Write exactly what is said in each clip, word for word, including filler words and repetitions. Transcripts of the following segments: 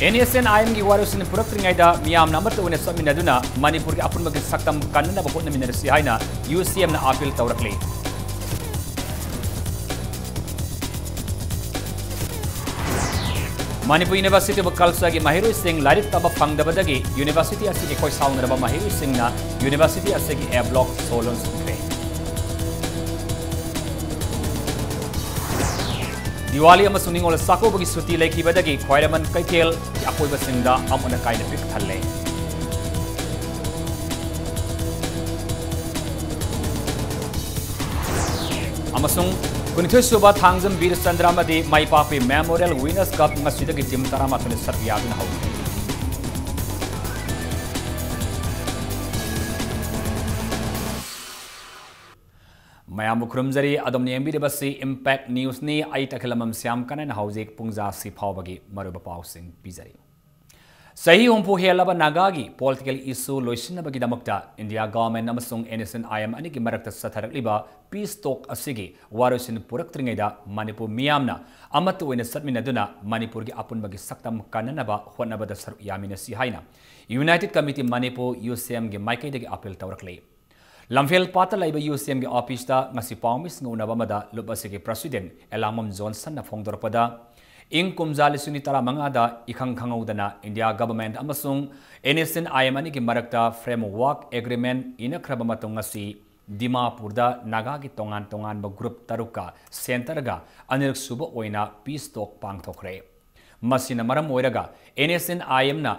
NSCN-IMꯒꯤ ꯋꯥꯔꯣꯏꯁꯤꯟ ꯄꯨꯔꯛꯇ꯭ꯔꯤꯉꯩꯗ ꯃꯤꯌꯥꯝꯅ ꯑꯃꯠꯇ ꯑꯣꯏꯅ ꯆꯠꯃꯤꯟꯅꯗꯨꯅ ꯃꯅꯤꯄꯨꯔꯒꯤ ꯑꯄꯨꯟꯕꯒꯤ ꯁꯛꯇꯝ ꯀꯟꯅꯅꯕ ꯍꯣꯠꯅꯃꯤꯟꯅꯔꯁꯤ ꯍꯥꯏꯅ UCMꯅ appeal ꯇꯧꯔꯛꯂꯤ꯫ ꯃꯅꯤꯄꯨꯔ University of Cultureꯒꯤ ꯃꯍꯩꯔꯣꯏꯁꯤꯡ ꯂꯥꯏꯔꯤꯛ ꯇꯝꯕ ꯐꯪꯗꯕꯗꯒꯤ university ꯑꯁꯤꯒꯤ ꯈꯣꯏ ꯁꯥꯎꯅꯔꯕ ꯃꯍꯩꯔꯣꯏꯁꯤꯡꯅ university ꯑꯁꯤꯒꯤ A block ꯁꯣ ꯂꯣꯟꯁꯤꯟꯈ꯭ꯔꯦ꯫ ꯗꯤꯋꯥꯂꯤ ꯑꯃꯁꯨꯡ ꯅꯤꯉꯣꯜ ꯆꯥꯛꯀꯧꯕꯒꯤ ꯁꯨꯇꯤ ꯂꯩꯈꯤꯕꯗꯒꯤ ꯈ꯭ꯋꯥꯏꯔꯝꯕꯟ ꯀꯩꯊꯦꯜꯒꯤ ꯑꯀꯣꯏꯕꯁꯤꯡꯗ ꯑꯃꯣꯠ ꯑꯀꯥꯏꯅ ꯄꯤꯛ ꯊꯜꯂꯦ꯫ ꯑꯃꯁꯨꯡ ꯀꯨꯟꯅꯤꯊꯣꯏ ꯁꯨꯕ ꯊꯥꯡꯖꯝ ꯕꯤꯔ ꯆꯟꯗ꯭ꯔ ꯑꯃꯗꯤ ꯃꯥꯏ ꯄꯥꯛꯄꯤ Memorial Winners Cup ꯉꯁꯤꯗꯒꯤ team ꯇꯔꯥꯃꯥꯊꯣꯏꯅ ꯁꯔꯨꯛ ꯌꯥꯗꯨꯅ ꯍꯧꯔꯤ꯫ ꯃꯌꯥꯝꯕꯨ ꯈꯨꯔꯨꯝꯖꯔꯤ꯫ ꯑꯗꯣꯝꯅ ꯌꯦꯡꯕꯤꯔꯤꯕꯁꯤ Impact Newsꯅꯤ꯫ ꯑꯩ ꯇꯈꯦꯂꯝꯕꯝ ꯁ꯭ꯌꯥꯝ ꯀꯅꯟ꯫ ꯍꯧꯖꯤꯛ ꯄꯨꯡꯖꯥ ꯑꯁꯤ ꯐꯥꯎꯕꯒꯤ ꯃꯔꯨꯑꯣꯏꯕ ꯄꯥꯎꯁꯤꯡ ꯄꯤꯖꯔꯤ꯫ ꯆꯍꯤ ꯍꯨꯝꯐꯨ ꯍꯦꯜꯂꯕ ꯅꯥꯒꯥꯒꯤ political issue ꯂꯣꯏꯁꯤꯟꯅꯕꯒꯤꯗꯃꯛꯇ India government ꯑꯃꯁꯨꯡ NSCN-IM ꯑꯅꯤꯒꯤ ꯃꯔꯛꯇ ꯆꯠꯊꯔꯛꯂꯤꯕ peace talk ꯑꯁꯤꯒꯤ ꯋꯥꯔꯣꯏꯁꯤꯟ ꯄꯨꯔꯛꯇ꯭ꯔꯤꯉꯩꯗ ꯃꯅꯤꯄꯨꯔ ꯃꯤꯌꯥꯝꯅ ꯑꯃꯠꯇ ꯑꯣꯏꯅ ꯆꯠꯃꯤꯟꯅꯗꯨꯅ ꯃꯅꯤꯄꯨꯔꯒꯤ ꯑꯄꯨꯟꯕꯒꯤ ꯁꯛꯇꯝ ꯀꯟꯅꯅꯕ ꯍꯣꯠꯅꯕꯗ ꯁꯔꯨꯛ ꯌꯥꯃꯤꯟꯅꯁꯤ ꯍꯥꯏꯅ United Committee Manipur, UCM-ꯒꯤ ꯃꯥꯏꯀꯩꯗꯒꯤ appeal ꯇꯧꯔꯛꯂꯤ꯫ ꯂꯝꯐꯦꯜ ꯄꯥꯠꯇ ꯂꯩꯕ UCM-ꯒꯤ office-ꯇ ꯉꯁꯤ ꯄꯥꯎꯃꯤꯁꯤꯡꯒ ꯎꯅꯕ ꯑꯃꯗ ꯂꯨꯞ ꯑꯁꯤꯒꯤ president ꯑꯦꯂꯥꯡꯕꯝ ꯖꯣꯟꯁꯟꯅ ꯐꯣꯡꯗꯣꯔꯛꯄꯗ, ꯏꯪ ꯀꯨꯝꯖꯥ ꯂꯤꯁꯤꯡ ꯑꯅꯤ ꯇꯔꯥꯃꯉꯥꯗ ꯏꯈꯪ ꯈꯪꯍꯧꯗꯅ India government ꯑꯃꯁꯨꯡ NSCN-IM ꯑꯅꯤꯒꯤ ꯃꯔꯛꯇ framework agreement ꯏꯅꯈ꯭ꯔꯕ ꯃꯇꯨꯡ, ꯉꯁꯤ ꯗꯤꯃꯥꯄꯨꯔꯗ ꯅꯥꯒꯥꯒꯤ ꯇꯣꯉꯥꯟ ꯇꯣꯉꯥꯟꯕ group ꯇꯔꯨꯛꯀ centre-ꯒ ꯑꯅꯤꯔꯛ ꯁꯨꯕ ꯑꯣꯏꯅ peace talk ꯄꯥꯡꯊꯣꯛꯈ꯭ꯔꯦ꯫ ꯃꯁꯤꯅ ꯃꯔꯝ ꯑꯣꯏꯔꯒ NSCN-IM-ꯅ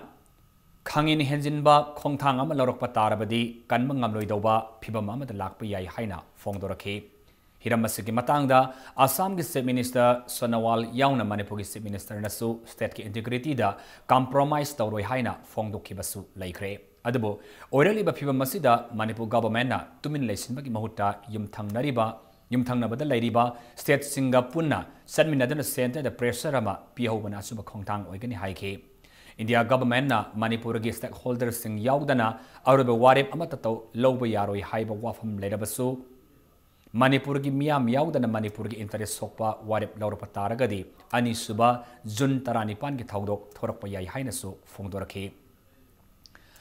ꯈꯪꯍꯦꯟ ꯍꯦꯟꯖꯤꯟꯕ ꯈꯣꯡꯊꯥꯡ ꯑꯃ ꯂꯧꯔꯛꯄ ꯇꯥꯔꯕꯗꯤ ꯀꯟꯕ ꯉꯝꯂꯣꯏꯗꯧꯕ ꯐꯤꯚꯝ ꯑꯃꯗ ꯂꯥꯛꯄ ꯌꯥꯏ ꯍꯥꯏꯅ ꯐꯣꯡꯗꯣꯔꯛꯈꯤ꯫ ꯍꯤꯔꯝ ꯑꯁꯤꯒꯤ ꯃꯇꯥꯡꯗ ꯑꯁꯥꯝꯒꯤ Chief Minister ꯁꯣꯅꯣꯋꯥꯜ ꯌꯥꯎꯅ ꯃꯅꯤꯄꯨꯔꯒꯤ Chief Minister-ꯅꯁꯨ state-ꯀꯤ integrity-ꯗ compromise ꯇꯧꯔꯣꯏ ꯍꯥꯏꯅ ꯐꯣꯡꯗꯣꯛꯈꯤꯕꯁꯨ ꯂꯩꯈ꯭ꯔꯦ꯫ ꯑꯗꯨꯕꯨ ꯑꯣꯏꯔꯛꯂꯤꯕ ꯐꯤꯚꯝ ꯑꯁꯤꯗ ꯃꯅꯤꯄꯨꯔ government-ꯅ ꯇꯨꯃꯤꯟ ꯂꯩꯁꯤꯟꯕꯒꯤ ꯃꯍꯨꯠꯇ ꯌꯨꯝꯊꯪꯅꯔꯤꯕ, ꯌꯨꯝꯊꯪꯅꯕꯗ ꯂꯩꯔꯤꯕ state-ꯁꯤꯡꯒ ꯄꯨꯟꯅ ꯆꯠꯃꯤꯟꯅꯗꯨꯅ centre-ꯗ pressure ꯑꯃ ꯄꯤꯍꯧꯕꯅ ꯑꯆꯨꯝꯕ ꯈꯣꯡꯊꯥꯡ ꯑꯣꯏꯒꯅꯤ ꯍꯥꯏꯈꯤ꯫ India government-ꯅ ꯃꯅꯤꯄꯨꯔꯒꯤ stakeholder-ꯁꯤꯡ ꯌꯥꯎꯗꯅ ꯑꯔꯣꯏꯕ ꯋꯥꯔꯦꯞ ꯑꯃꯠꯇ ꯇꯧ-, ꯂꯧꯕ ꯌꯥꯔꯣꯏ ꯍꯥꯏꯕ ꯋꯥꯐꯝ ꯂꯩꯔꯕꯁꯨ, ꯃꯅꯤꯄꯨꯔꯒꯤ ꯃꯤꯌꯥꯝ ꯌꯥꯎꯗꯅ ꯃꯅꯤꯄꯨꯔꯒꯤ interest ꯁꯣꯛꯄ ꯋꯥꯔꯦꯞ ꯂꯧꯔꯛꯄ ꯇꯥꯔꯒꯗꯤ ꯑꯅꯤꯁꯨꯕ ꯖꯨꯟ ꯇꯔꯥꯅꯤꯄꯥꯟꯒꯤ ꯊꯧꯗꯣꯛ ꯊꯣꯔꯛꯄ ꯌꯥꯏ ꯍꯥꯏꯅꯁꯨ ꯐꯣꯡꯗꯣꯔꯛꯈꯤ꯫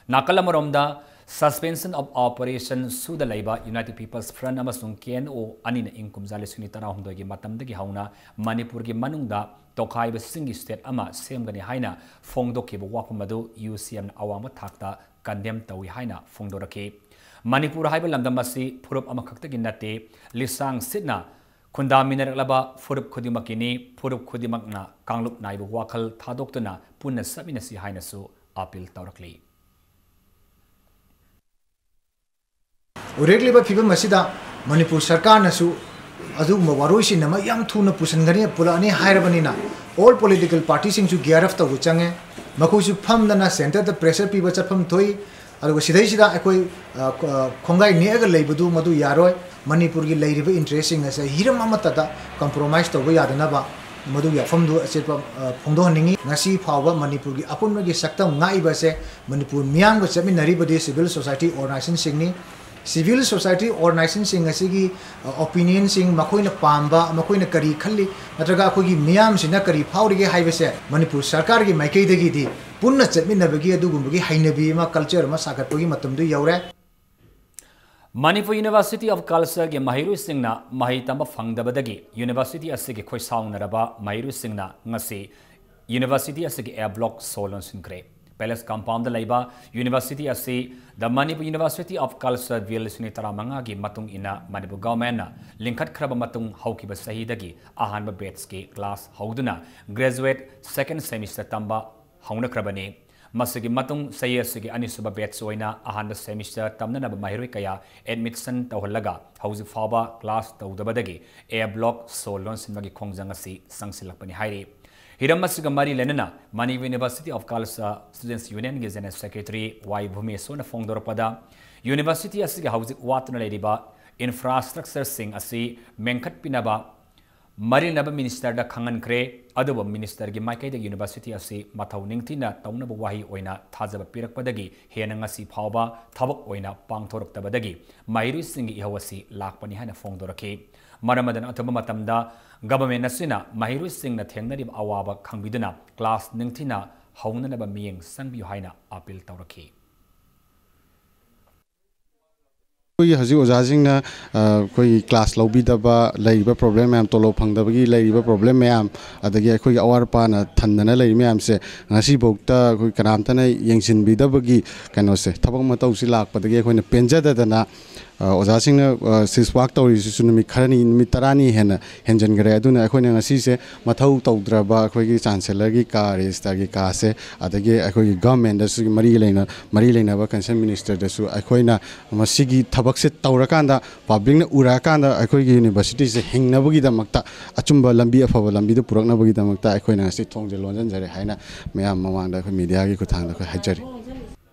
ꯅꯥꯀꯜ ꯑꯃꯔꯣꯝꯗ, suspension of operation ꯁꯨꯗ ꯂꯩꯕ United People's Front ꯑꯃꯁꯨꯡ K N O ꯑꯅꯤꯅ ꯏꯪ ꯀꯨꯝꯖꯥ ꯂꯤꯁꯤꯡ ꯑꯅꯤ ꯇꯔꯥꯍꯨꯝꯗꯣꯏꯒꯤ ꯃꯇꯝꯗꯒꯤ ꯍꯧꯅ ꯃꯅꯤꯄꯨꯔꯒꯤ ꯃꯅꯨꯡꯗ ꯇꯣꯈꯥꯏꯕꯁꯤꯡꯒꯤ state ꯑꯃ ꯁꯦꯝꯒꯅꯤ ꯍꯥꯏꯅ ꯐꯣꯡꯗꯣꯛꯈꯤꯕ ꯋꯥꯐꯝ ꯑꯗꯨ UCMꯅ ꯑꯋꯥꯡꯕ ꯊꯥꯛꯇ condemn ꯇꯧꯏ ꯍꯥꯏꯅ ꯐꯣꯡꯗꯣꯔꯛꯈꯤ꯫ ꯃꯅꯤꯄꯨꯔ ꯍꯥꯏꯕ ꯂꯝꯗꯝ ꯑꯁꯤ ꯐꯨꯔꯨꯞ ꯑꯃꯈꯛꯇꯒꯤ ꯅꯠꯇꯦ, ꯂꯤꯁꯥꯡ ꯁꯤꯠꯅ ꯈꯨꯟꯗꯥꯃꯤꯟꯅꯔꯛꯂꯕ ꯐꯨꯔꯨꯞ ꯈꯨꯗꯤꯡꯃꯛꯀꯤꯅꯤ꯫ ꯐꯨꯔꯨꯞ ꯈꯨꯗꯤꯡꯃꯛꯅ ꯀꯥꯡꯂꯨꯞ ꯅꯥꯏꯕ ꯋꯥꯈꯜ ꯊꯥꯗꯣꯛꯇꯨꯅ ꯄꯨꯟꯅ ꯆꯠꯃꯤꯟꯅꯁꯤ ꯍꯥꯏꯅꯁꯨ appeal ꯇꯧꯔꯛꯂꯤ꯫ ꯑꯣꯏꯔꯛꯂꯤꯕ ꯐꯤꯕꯝ ꯑꯁꯤꯗ ꯃꯅꯤꯄꯨꯔ ꯁꯔꯀꯥꯔꯅꯁꯨ ꯑꯗꯨꯒꯨꯝꯕ ꯋꯥꯔꯣꯏꯁꯤꯟ ꯑꯃ ꯌꯥꯝ ꯊꯨꯅ ꯄꯨꯁꯤꯟꯒꯅꯤ, ꯄꯨꯔꯛꯑꯅꯤ ꯍꯥꯏꯔꯕꯅꯤꯅ, all political partyꯁꯤꯡꯁꯨ gear up ꯇꯧꯕ ꯆꯪꯉꯦ꯫ ꯃꯈꯣꯏꯁꯨ ꯐꯝꯗꯅ centreꯗ pressure ꯄꯤꯕ ꯆꯠꯐꯝ ꯊꯣꯛꯏ꯫ ꯑꯗꯨꯒ ꯁꯤꯗꯩꯁꯤꯗ ꯑꯩꯈꯣꯏ, ꯑ, ꯈ-, ꯑ, ꯈꯣꯡꯒꯥꯏ ꯅꯦꯛꯑꯒ ꯂꯩꯕꯗꯨ ꯃꯗꯨ ꯌꯥꯔꯣꯏ꯫ ꯃꯅꯤꯄꯨꯔꯒꯤ ꯂꯩꯔꯤꯕ interestꯁꯤꯡ ꯑꯁꯦ ꯍꯤꯔꯝ ꯑꯃꯠꯇꯗ compromise ꯇꯧꯕ ꯌꯥꯗꯅꯕ ꯃꯗꯨꯒꯤ ꯋꯥꯐꯝꯗꯨ ꯑꯆꯦꯠꯄ, ꯑ, ꯐꯣꯡꯗꯣꯛꯍꯟꯅꯤꯡꯏ꯫ ꯉꯁꯤ ꯐꯥꯎꯕ ꯃꯅꯤꯄꯨꯔꯒꯤ ꯑꯄꯨꯟꯕꯒꯤ ꯁꯛꯇꯝ ꯉꯥꯛꯏꯕ ꯑꯁꯦ Manipur ꯃꯤꯌꯥꯝꯒ ꯆꯠꯃꯤꯟꯅꯔꯤꯕꯗꯤ civil society organizationꯁꯤꯡꯅꯤ꯫ Civil society organizationꯁꯤꯡ ꯑꯁꯤꯒꯤ, ꯑ, opinionꯁꯤꯡ, ꯃꯈꯣꯏꯅ ꯄꯥꯝꯕ, ꯃꯈꯣꯏꯅ ꯀꯔꯤ ꯈꯜꯂꯤ, ꯅꯠꯇ꯭ꯔꯒ ꯑꯩꯈꯣꯏꯒꯤ ꯃꯤꯌꯥꯝꯁꯤꯅ ꯀꯔꯤ ꯐꯥꯎꯔꯤꯒꯦ ꯍꯥꯏꯕꯁꯦ ꯃꯅꯤꯄꯨꯔ ꯁꯔꯀꯥꯔꯒꯤ ꯃꯥꯏꯀꯩꯗꯒꯤꯗꯤ ꯄꯨꯟꯅ ꯆꯠꯃꯤꯟꯅꯕꯒꯤ ꯑꯗꯨꯒꯨꯝꯕꯒꯤ ꯍꯩꯅꯕꯤ ꯑꯃ, culture ꯑꯃ ꯁꯥꯒꯠꯄꯒꯤ ꯃꯇꯝꯗꯨ ꯌꯧꯔꯦ꯫ ꯃꯅꯤꯄꯨꯔ University of Cultureꯒꯤ ꯃꯍꯩꯔꯣꯏꯁꯤꯡꯅ ꯃꯍꯩ ꯇꯝꯕ ꯐꯪꯗꯕꯗꯒꯤ university ꯑꯁꯤꯒꯤ ꯈꯣꯏꯁꯥꯎꯅꯔꯕ ꯃꯍꯩꯔꯣꯏꯁꯤꯡꯅ ꯉꯁꯤ university ꯑꯁꯤꯒꯤ A block ꯁꯣ ꯂꯣꯟꯁꯤꯟꯈ꯭ꯔꯦ꯫ Palace compoundꯗ ꯂꯩꯕ university ꯑꯁꯤ The Manipur University of Culture Bill ꯂꯤꯁꯤꯡ ꯑꯅꯤ ꯇꯔꯥꯃꯉꯥꯒꯤ ꯃꯇꯨꯡ ꯏꯟꯅ ꯃꯅꯤꯄꯨꯔ governmentꯅ ꯂꯤꯡꯈꯠꯈ꯭ꯔꯕ ꯃꯇꯨꯡ ꯍꯧꯈꯤꯕ ꯆꯍꯤꯗꯒꯤ ꯑꯍꯥꯟꯕ batchꯀꯤ class ꯍꯧꯗꯨꯅ graduate second semester ꯇꯝꯕ ꯍꯧꯅꯈ꯭ꯔꯕꯅꯤ꯫ ꯃꯁꯤꯒꯤ ꯃꯇꯨꯡ ꯆꯍꯤ ꯑꯁꯤꯒꯤ ꯑꯅꯤꯁꯨꯕ batch ꯑꯣꯏꯅ ꯑꯍꯥꯟꯕ semester ꯇꯝꯅꯅꯕ ꯃꯍꯩꯔꯣꯏ ꯀꯌꯥ admission ꯇꯧꯍꯜꯂꯒ ꯍꯧꯖꯤꯛ ꯐꯥꯎꯕ class ꯇꯧꯗꯕꯗꯒꯤ A block ꯁꯣ ꯂꯣꯟꯁꯤꯟꯕꯒꯤ ꯈꯣꯡꯖꯪ ꯑꯁꯤ ꯆꯪꯁꯤꯜꯂꯛꯄꯅꯤ ꯍꯥꯏꯔꯤ꯫ ꯍꯤꯔꯝ ꯑꯁꯤꯒ ꯃꯔꯤ ꯂꯩꯅꯅ Manipur University of Culture Students Unionꯒꯤ General Secretary Y ꯚꯨꯃꯦꯁꯣꯔꯅ ꯐꯣꯡꯗꯣꯔꯛꯄꯗ, university ꯑꯁꯤꯒꯤ ꯍꯧꯖꯤꯛ ꯋꯥꯠꯇꯨꯅ ꯂꯩꯔꯤꯕ infrastructureꯁꯤꯡ ꯑꯁꯤ ꯃꯦꯟꯈꯠꯄꯤꯅꯕ ꯃꯔꯤꯅꯕ ꯃꯤꯅꯤꯁꯇꯔꯗ ꯈꯪꯍꯟꯈ꯭ꯔꯦ꯫ ꯑꯗꯨꯕꯨ ꯃꯤꯅꯤꯁꯇꯔꯒꯤ ꯃꯥꯏꯀꯩꯗꯒꯤ ꯌꯨꯅꯤꯚꯔꯁꯤꯇꯤ ꯑꯁꯤ ꯃꯊꯧ ꯅꯤꯡꯊꯤꯅ ꯇꯧꯅꯕ ꯋꯥꯍꯩ ꯑꯣꯏꯅ ꯊꯥꯖꯕ ꯄꯤꯔꯛꯄꯗꯒꯤ ꯍꯦꯟꯅ ꯉꯁꯤ ꯐꯥꯎꯕ ꯊꯕꯛ ꯑꯣꯏꯅ ꯄꯥꯡꯊꯣꯔꯛꯇꯕꯗꯒꯤ ꯃꯍꯩꯔꯣꯏꯁꯤꯡꯒꯤ ꯏꯍꯧ ꯑꯁꯤ ꯂꯥꯛꯄꯅꯤ ꯍꯥꯏꯅ ꯐꯣꯡꯗꯣꯔꯛꯈꯤ꯫ ꯃꯔꯝ ꯑꯗꯨꯅ ꯑꯊꯨꯕ ꯃꯇꯝꯗ ꯒꯚꯔꯟꯃꯦꯟꯠ ꯑꯁꯤꯅ ꯃꯍꯩꯔꯣꯏꯁꯤꯡꯅ ꯊꯦꯡꯅꯔꯤꯕ ꯑꯋꯥꯕ ꯈꯪꯕꯤꯗꯨꯅ ꯀ꯭ꯂꯥꯁ ꯅꯤꯡꯊꯤꯅ ꯍꯧꯅꯅꯕ ꯃꯤꯠꯌꯦꯡ ꯆꯪꯕꯤꯌꯨ ꯍꯥꯏꯅ ꯑꯥꯄꯤꯜ ꯇꯧꯔꯛꯈꯤ꯫ ꯑꯩꯈꯣꯏꯒꯤ ꯍꯧꯖꯤꯛ ꯑꯣꯖꯥꯁꯤꯡꯅ, ꯑ, ꯑꯩꯈꯣꯏꯒꯤ ꯀ꯭ꯂꯥꯁ ꯂꯧꯕꯤꯗꯕ, ꯂꯩꯔꯤꯕ ꯄ꯭ꯔꯣꯕ꯭ꯂꯦꯝ ꯃꯌꯥꯝ, ꯇꯣꯂꯣꯞ ꯐꯪꯗꯕꯒꯤ ꯂꯩꯔꯤꯕ ꯄ꯭ꯔꯣꯕ꯭ꯂꯦꯝ ꯃꯌꯥꯝ, ꯑꯗꯒꯤ ꯑꯩꯈꯣꯏꯒꯤ ꯑꯋꯥꯠ ꯑꯄꯥꯅ ꯊꯟꯗꯅ ꯂꯩꯔꯤ ꯃꯌꯥꯝꯁꯦ ꯉꯁꯤꯐꯥꯎꯗ ꯑꯩꯈꯣꯏ ꯀꯅꯥꯝꯇꯅ ꯌꯦꯡꯁꯤꯟꯕꯤꯗꯕꯒꯤ ꯀꯩꯅꯣꯁꯦ, ꯊꯕꯛ ꯃꯇꯧꯁꯤ ꯂꯥꯛꯄꯗꯒꯤ ꯑꯩꯈꯣꯏꯅ ꯄꯦꯟꯖꯗꯗꯅ, ꯑ, ꯑꯣꯖꯥꯁꯤꯡꯅ, ꯑ, ꯁꯤꯁ ꯋꯥꯛ ꯇꯧꯔꯤꯁꯤꯁꯨ ꯅꯨꯃꯤꯠ ꯈꯔꯅꯤ, ꯅꯨꯃꯤꯠ ꯇꯔꯥꯅꯤ ꯍꯦꯟꯅ ꯍꯦꯟꯖꯤꯟꯈ꯭ꯔꯦ꯫ ꯑꯗꯨꯅ ꯑꯩꯈꯣꯏꯅ ꯉꯁꯤꯁꯦ ꯃꯊꯧ ꯇꯧꯗ꯭ꯔꯕ ꯑꯩꯈꯣꯏꯒꯤ ꯆꯥꯟꯁꯦꯂꯔꯒꯤ ꯀꯥ, ꯔꯦꯖꯤꯁꯇ꯭ꯔꯥꯔꯒꯤ ꯀꯥꯁꯦ, ꯑꯗꯒꯤ ꯑꯩꯈꯣꯏꯒꯤ ꯒꯚꯔꯟꯃꯦꯟꯠꯇꯁꯨ ꯃꯔꯤ ꯂꯩꯅ-, ꯃꯔꯤ ꯂꯩꯅꯕ ꯀꯟꯁꯔꯟ ꯃꯤꯅꯤꯁꯇꯔꯗꯁꯨ ꯑꯩꯈꯣꯏꯅ ꯃꯁꯤꯒꯤ ꯊꯕꯛꯁꯦ ꯇꯧꯔꯀꯥꯟꯗ, ꯄꯕ꯭ꯂꯤꯛꯅ ꯎꯔꯛꯑꯀꯥꯟꯗ ꯑꯩꯈꯣꯏꯒꯤ ꯌꯨꯅꯤꯚꯔꯁꯤꯇꯤꯁꯦ ꯍꯤꯡꯅꯕꯒꯤꯗꯃꯛꯇ, ꯑꯆꯨꯝꯕ ꯂꯝꯕꯤ, ꯑꯐꯕ ꯂꯝꯕꯤꯗ ꯄꯨꯔꯛꯅꯕꯒꯤꯗꯃꯛꯇ ꯑꯩꯈꯣꯏꯅ ꯉꯁꯤ ꯊꯣꯡꯁꯦ ꯂꯣꯟꯁꯤꯟꯖꯔꯦ ꯍꯥꯏꯅ ꯃꯌꯥꯝ ꯃꯃꯥꯡꯗ ꯑꯩꯈꯣꯏ ꯃꯤꯗꯤꯌꯥꯒꯤ ꯈꯨꯠꯊꯥꯡꯗ ꯑꯩꯈꯣꯏ ꯍꯥꯏꯖꯔꯤ꯫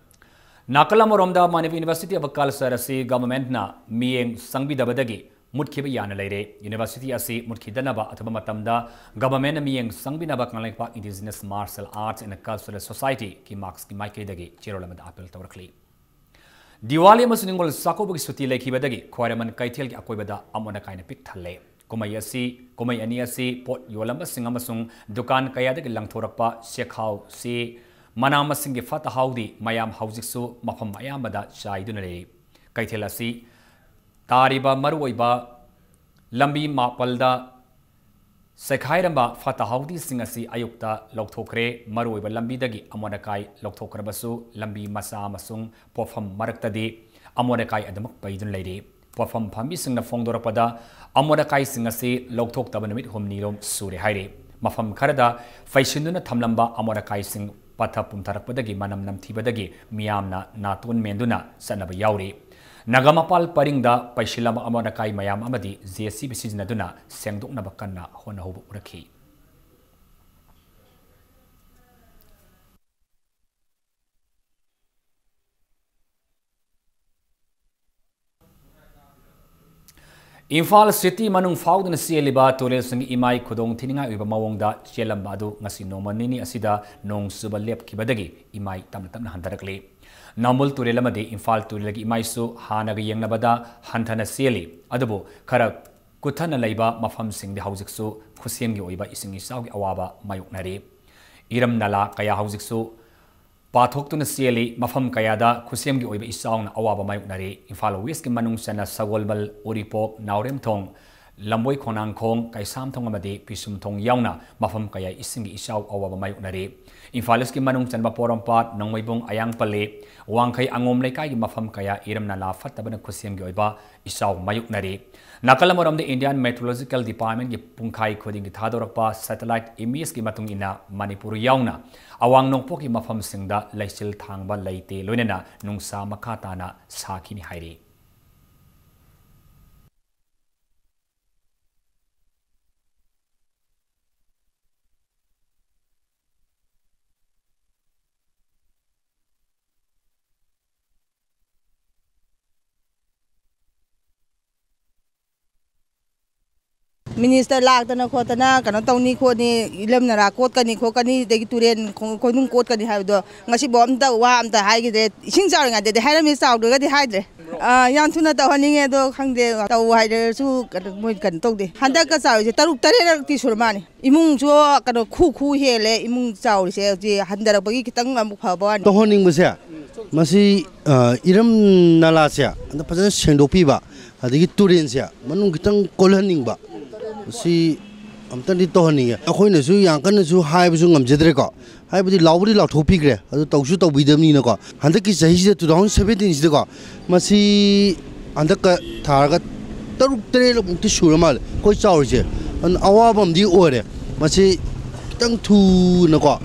ꯅꯥꯀꯜ ꯑꯃꯔꯣꯝꯗ, ꯃꯅꯤꯄꯨꯔ University of Culture ꯑꯁꯤ ꯒꯚꯔꯟꯃꯦꯟꯠꯅ ꯃꯤꯠꯌꯦꯡ ꯆꯪꯕꯤꯗꯕꯗꯒꯤ ꯃꯨꯠꯈꯤꯕ ꯌꯥꯅ ꯂꯩꯔꯦ꯫ ꯌꯨꯅꯤꯚꯔꯁꯤꯇꯤ ꯑꯁꯤ ꯃꯨꯠꯈꯤꯗꯅꯕ ꯑꯊꯨꯕ ꯃꯇꯝꯗ ꯒꯚꯔꯟꯃꯦꯟꯠꯅ ꯃꯤꯠꯌꯦꯡ ꯆꯪꯕꯤꯅꯕ Kangleipak Indigenous Martial Arts and Cultural Society, ꯀꯤꯃꯥꯛꯁꯀꯤ ꯃꯥꯏꯀꯩꯗꯒꯤ ꯆꯦꯔꯣꯜ ꯑꯃꯗ ꯑꯥꯄꯤꯜ ꯇꯧꯔꯛꯂꯤ꯫ ꯗꯤꯋꯥꯂꯤ ꯑꯃꯁꯨꯡ ꯅꯤꯡꯉꯣꯜ ꯆꯥꯛꯀꯧꯕꯒꯤ ꯁꯨꯇꯤ ꯂꯩꯈꯤꯕꯗꯒꯤ ꯈ꯭ꯋꯥꯏꯔꯝꯕꯟ ꯀꯩꯊꯦꯜꯒꯤ ꯑꯀꯣꯏꯕꯗ ꯑꯃꯣꯠ ꯑꯀꯥꯏꯅ ꯄꯤꯛ ꯊꯜꯂꯦ꯫ ꯀꯨꯝꯍꯩ ꯑꯁꯤ, ꯀꯨꯝꯍꯩ ꯑꯅꯤ ꯑꯁꯤ ꯄꯣꯠ ꯌꯣꯜꯂꯝꯕꯁꯤꯡ ꯑꯃꯁꯨꯡ ꯗꯨꯀꯥꯟ ꯀꯌꯥꯗꯒꯤ ꯂꯪꯊꯣꯔꯛꯄ ꯆꯦꯈꯥꯎ, ꯆꯦ, ꯃꯅꯥ ꯃꯁꯤꯡꯒꯤ ꯐꯠꯇ ꯍꯥꯎꯗꯤ ꯃꯌꯥꯝ ꯍꯧꯖꯤꯛꯁꯨ ꯃꯐꯝ ꯑꯌꯥꯝꯕꯗ ꯆꯥꯏꯗꯨꯅ ꯂꯩꯔꯤ꯫ ꯀꯩꯊꯦꯜ ꯑꯁꯤ ꯇꯥꯔꯤꯕ ꯃꯔꯨꯑꯣꯏꯕ ꯂꯝꯕꯤ ꯃꯥꯄꯜꯗ ꯆꯥꯏꯈꯥꯏꯔꯝꯕ ꯐꯠꯇ ꯍꯥꯎꯗꯤꯁꯤꯡ ꯑꯁꯤ ꯑꯌꯨꯛꯇ ꯂꯧꯊꯣꯛꯈ꯭ꯔꯦ꯫ ꯃꯔꯨꯑꯣꯏꯕ ꯂꯝꯕꯤꯗꯒꯤ ꯑꯃꯣꯠ ꯑꯀꯥꯏ ꯂꯧꯊꯣꯛꯈ꯭ꯔꯕꯁꯨ, ꯂꯝꯕꯤ ꯃꯆꯥ ꯑꯃꯁꯨꯡ ꯄꯣꯠꯐꯝ ꯃꯔꯛꯇꯗꯤ ꯑꯃꯣꯠ ꯑꯀꯥꯏ ꯑꯗꯨꯃꯛ ꯄꯩꯗꯨꯅ ꯂꯩꯔꯤ꯫ ꯄꯣꯠꯐꯝ ꯐꯝꯕꯤꯁꯤꯡꯅ ꯐꯣꯡꯗꯣꯔꯛꯄꯗ, ꯑꯃꯣꯠ ꯑꯀꯥꯏꯁꯤꯡ ꯑꯁꯤ ꯂꯧꯊꯣꯛꯇꯕ ꯅꯨꯃꯤꯠ ꯍꯨꯝꯅꯤꯔꯣꯝ ꯁꯨꯔꯦ ꯍꯥꯏꯔꯤ꯫ ꯃꯐꯝ ꯈꯔꯗ ꯄꯩꯁꯤꯟꯗꯨꯅ ꯊꯝꯂꯝꯕ ꯑꯃꯣꯠ ꯑꯀꯥꯏꯁꯤꯡ ꯄꯠꯊ ꯄꯨꯝꯊꯔꯛꯄꯗꯒꯤ ꯃꯅꯝ ꯅꯝꯊꯤꯕꯗꯒꯤ ꯃꯤꯌꯥꯝꯅ ꯅꯥꯇꯣꯟ ꯃꯦꯟꯗꯨꯅ ꯆꯠꯅꯕ ꯌꯥꯎꯔꯤ꯫ ꯅꯥꯒꯥꯃꯄꯥꯜ ꯄꯔꯤꯡꯗ ꯄꯩꯁꯤꯜꯂꯕ ꯑꯃꯣꯠ ꯑꯀꯥꯏ ꯃꯌꯥꯝ ꯑꯃꯗꯤ JCB ꯁꯤꯖꯤꯟꯅꯗꯨꯅ ꯁꯦꯡꯗꯣꯛꯅꯕ ꯀꯟꯅ ꯍꯣꯠꯅꯍꯧꯕ ꯎꯔꯛꯈꯤ꯫ ꯏꯝꯐꯥꯜ ꯁꯤꯇꯤ ꯃꯅꯨꯡ ꯐꯥꯎꯗꯨꯅ ꯆꯦꯜꯂꯤꯕ ꯇꯨꯔꯦꯜꯁꯤꯡꯒꯤ ꯏꯃꯥꯏ ꯈꯨꯗꯣꯡ ꯊꯤꯅꯤꯡꯉꯥꯏ ꯑꯣꯏꯕ ꯃꯑꯣꯡꯗ ꯆꯦꯜꯂꯝꯕ ꯑꯗꯨ ꯉꯁꯤ ꯅꯣꯡꯃ ꯅꯤꯅꯤ ꯑꯁꯤꯗ ꯅꯣꯡ ꯆꯨꯕ ꯂꯦꯞꯈꯤꯕꯗꯒꯤ ꯏꯃꯥꯏ ꯇꯞꯅ ꯇꯞꯅ ꯍꯟꯊꯔꯛꯂꯤ꯫ ꯅꯝꯕꯨꯜ ꯇꯨꯔꯦꯜ ꯑꯃꯗꯤ ꯏꯝꯐꯥꯜ ꯇꯨꯔꯦꯜꯒꯤ ꯏꯃꯥꯏꯁꯨ ꯍꯥꯟꯅꯒ ꯌꯦꯡꯅꯕꯗ ꯍꯟꯊꯅ ꯆꯦꯜꯂꯤ꯫ ꯑꯗꯨꯕꯨ ꯈꯔ ꯀꯨꯊꯅ ꯂꯩꯕ ꯃꯐꯝꯁꯤꯡꯗꯤ ꯍꯧꯖꯤꯛꯁꯨ ꯈꯨꯠꯁꯦꯝꯒꯤ ꯑꯣꯏꯕ ꯏꯁꯤꯡ ꯏꯆꯥꯎꯒꯤ ꯑꯋꯥꯕ ꯃꯥꯌꯣꯛꯅꯔꯤ꯫ ꯏꯔꯝ ꯅꯂꯥ ꯀꯌꯥ ꯍꯧꯖꯤꯛꯁꯨ ꯄꯥꯊꯣꯛꯇꯨꯅ ꯆꯦꯜꯂꯤ꯫ ꯃꯐꯝ ꯀꯌꯥꯗ ꯈꯨꯠꯁꯦꯝꯒꯤ ꯑꯣꯏꯕ ꯏꯆꯥꯎꯅ ꯑꯋꯥꯕ ꯃꯥꯌꯣꯛꯅꯔꯤ꯫ ꯏꯝꯐꯥꯜ ꯋꯦꯁꯀꯤ ꯃꯅꯨꯡ ꯆꯟꯅ ꯁꯒꯣꯜꯕꯜ, ꯎꯔꯤꯄꯣꯛ, ꯅꯥꯎꯔꯦꯝꯊꯣꯡ, ꯂꯝꯕꯣꯏ ꯈꯣꯡꯅꯥꯡꯈꯣꯡ, ꯀꯩꯁꯥꯝꯊꯣꯡ ꯑꯃꯗꯤ ꯄꯤꯁꯨꯝꯊꯣꯡ ꯌꯥꯎꯅ ꯃꯐꯝ ꯀꯌꯥ ꯏꯁꯤꯡꯒꯤ ꯏꯆꯥꯎ ꯑꯋꯥꯕ ꯃꯥꯌꯣꯛꯅꯔꯤ꯫ ꯏꯝꯐꯥꯜ ꯏꯁꯀꯤ ꯃꯅꯨꯡ ꯆꯟꯕ ꯄꯣꯔꯣꯝꯄꯥꯠ, ꯅꯣꯡꯃꯩꯕꯨꯡ, ꯑꯌꯥꯡꯄꯜꯂꯤ, ꯋꯥꯡꯈꯩ ꯑꯉꯣꯝ ꯂꯩꯀꯥꯏꯒꯤ ꯃꯐꯝ ꯀꯌꯥ ꯏꯔꯝ ꯅꯂꯥ ꯐꯠꯇꯕꯅ ꯈꯨꯠꯁꯦꯝꯒꯤ ꯑꯣꯏꯕ ꯏꯆꯥꯎ ꯃꯥꯌꯣꯛꯅꯔꯤ꯫ ꯅꯥꯀꯜ ꯑꯃꯔꯣꯝꯗ Indian Meteorological Departmentꯀꯤ ꯄꯨꯡꯈꯥꯏ ꯈꯨꯗꯤꯡꯒꯤ ꯊꯥꯗꯣꯔꯛꯄ satellite imageꯀꯤ ꯃꯇꯨꯡ ꯏꯟꯅ ꯃꯅꯤꯄꯨꯔ ꯌꯥꯎꯅ ꯑꯋꯥꯡ ꯅꯣꯡꯄꯣꯛꯀꯤ ꯃꯐꯝꯁꯤꯡꯗ ꯂꯩꯆꯤꯜ ꯊꯥꯡꯕ ꯂꯩꯇꯦ, ꯂꯣꯏꯅꯅ ꯅꯨꯡꯁꯥ ꯃꯈꯥ ꯇꯥꯅ ꯁꯥꯈꯤꯅꯤ ꯍꯥꯏꯔꯤ꯫ Minister ꯂꯥꯛꯇꯅ ꯈꯣꯠꯇꯅ ꯀꯩꯅꯣ ꯇꯧꯅꯤ ꯈꯣꯠꯅꯤ, ꯏꯂꯝ ꯅꯔꯥ ꯀꯣꯠꯀꯅꯤ ꯈꯣꯠꯀꯅꯤ, ꯑꯗꯒꯤ ꯇꯨꯔꯦꯟ ꯈꯣꯡ-, ꯈꯣꯏꯅꯨꯡ ꯀꯣꯠꯀꯅꯤ ꯍꯥꯏꯕꯗꯣ ꯉꯁꯤꯐꯥꯎ ꯑꯝꯇ ꯋꯥ ꯑꯝꯇ ꯍꯥꯏꯈꯤꯗ꯭ꯔꯦ꯫ ꯏꯁꯤꯡ ꯆꯥꯎꯔꯤꯉꯩꯗꯗꯤ ꯍꯥꯏꯔꯝꯃꯤ, ꯆꯥꯎꯗ꯭ꯔꯒꯗꯤ ꯍꯥꯏꯗ꯭ꯔꯦ꯫ ꯑꯥ, ꯌꯥꯝ ꯊꯨꯅ ꯇꯧꯍꯟꯅꯤꯡꯉꯦ, ꯑꯗꯣ ꯈꯪꯗꯦ, ꯇꯧ ꯍꯥꯏꯔꯁꯨ ꯀꯩꯅꯣ, ꯃꯣꯏ ꯀꯩꯅꯣ ꯇꯧꯗꯦ꯫ ꯍꯟꯗꯛꯀ ꯆꯥꯎꯔꯤꯁꯦ ꯇꯔꯨꯛ ꯇꯔꯦꯠꯔꯛꯇꯤ ꯁꯨꯔ ꯃꯥꯜꯂꯦ꯫ ꯏꯃꯨꯡꯁꯨ ꯀꯩꯅꯣ ꯈꯨ ꯈꯨ ꯍꯦꯜꯂꯦ, ꯏꯃꯨꯡ ꯆꯥꯎꯔꯤꯁꯦ ꯍꯧꯖꯤꯛ ꯍꯟꯊꯔꯛꯄꯒꯤ ꯈꯤꯇꯪ ꯑꯃꯨꯛ ꯐꯕ ꯋꯥꯅꯤ꯫ ꯇꯧꯍꯟꯅꯤꯡꯕꯁꯦ, ꯃꯁꯤ, ꯑ, ꯏꯔꯝ ꯅꯂꯥꯁꯦ ꯑꯝꯇ ꯐꯖꯅ ꯁꯦꯡꯗꯣꯛꯄꯤꯕ, ꯑꯗꯒꯤ ꯇꯨꯔꯦꯟꯁꯦ ꯃꯅꯨꯡ ꯈꯤꯇꯪ ꯀꯣꯜꯍꯟꯅꯤꯡꯕ, ꯁꯤ ꯑꯝꯇꯪꯗꯤ ꯇꯧꯍꯟꯅꯤꯡꯉꯦ꯫ ꯑꯩꯈꯣꯏꯅꯁꯨ ꯌꯥꯝ ꯀꯟꯅꯁꯨ ꯍꯥꯏꯕꯁꯨ ꯉꯝꯖꯗ꯭ꯔꯦꯀꯣ, ꯍꯥꯏꯕꯗꯤ ꯂꯥꯎꯕꯨꯗꯤ ꯂꯥꯎꯊꯣꯛꯄꯤꯈ꯭ꯔꯦ, ꯑꯗꯨ ꯇꯧꯁꯨ ꯇꯧꯕꯤꯗꯕꯅꯤꯅꯀꯣ꯫ ꯍꯟꯗꯛꯀꯤ ꯆꯍꯤꯁꯤꯗ, two thousand seventeen ꯁꯤꯗꯀꯣ, ꯃꯁꯤ ꯍꯟꯗꯛꯀ ꯊꯥꯔꯒ ꯇꯔꯨꯛ ꯇꯔꯦꯠꯂꯛꯃꯨꯛꯇꯤ ꯁꯨꯔ ꯃꯥꯜꯂꯦ ꯑꯩꯈꯣꯏ ꯆꯥꯎꯔꯤꯁꯦ꯫ ꯑꯗꯨꯅ ꯑꯋꯥꯕ ꯑꯃꯗꯤ ꯑꯣꯏꯔꯦ꯫ ꯃꯁꯤ ꯈꯤꯇꯪ ꯊꯨꯅꯀꯣ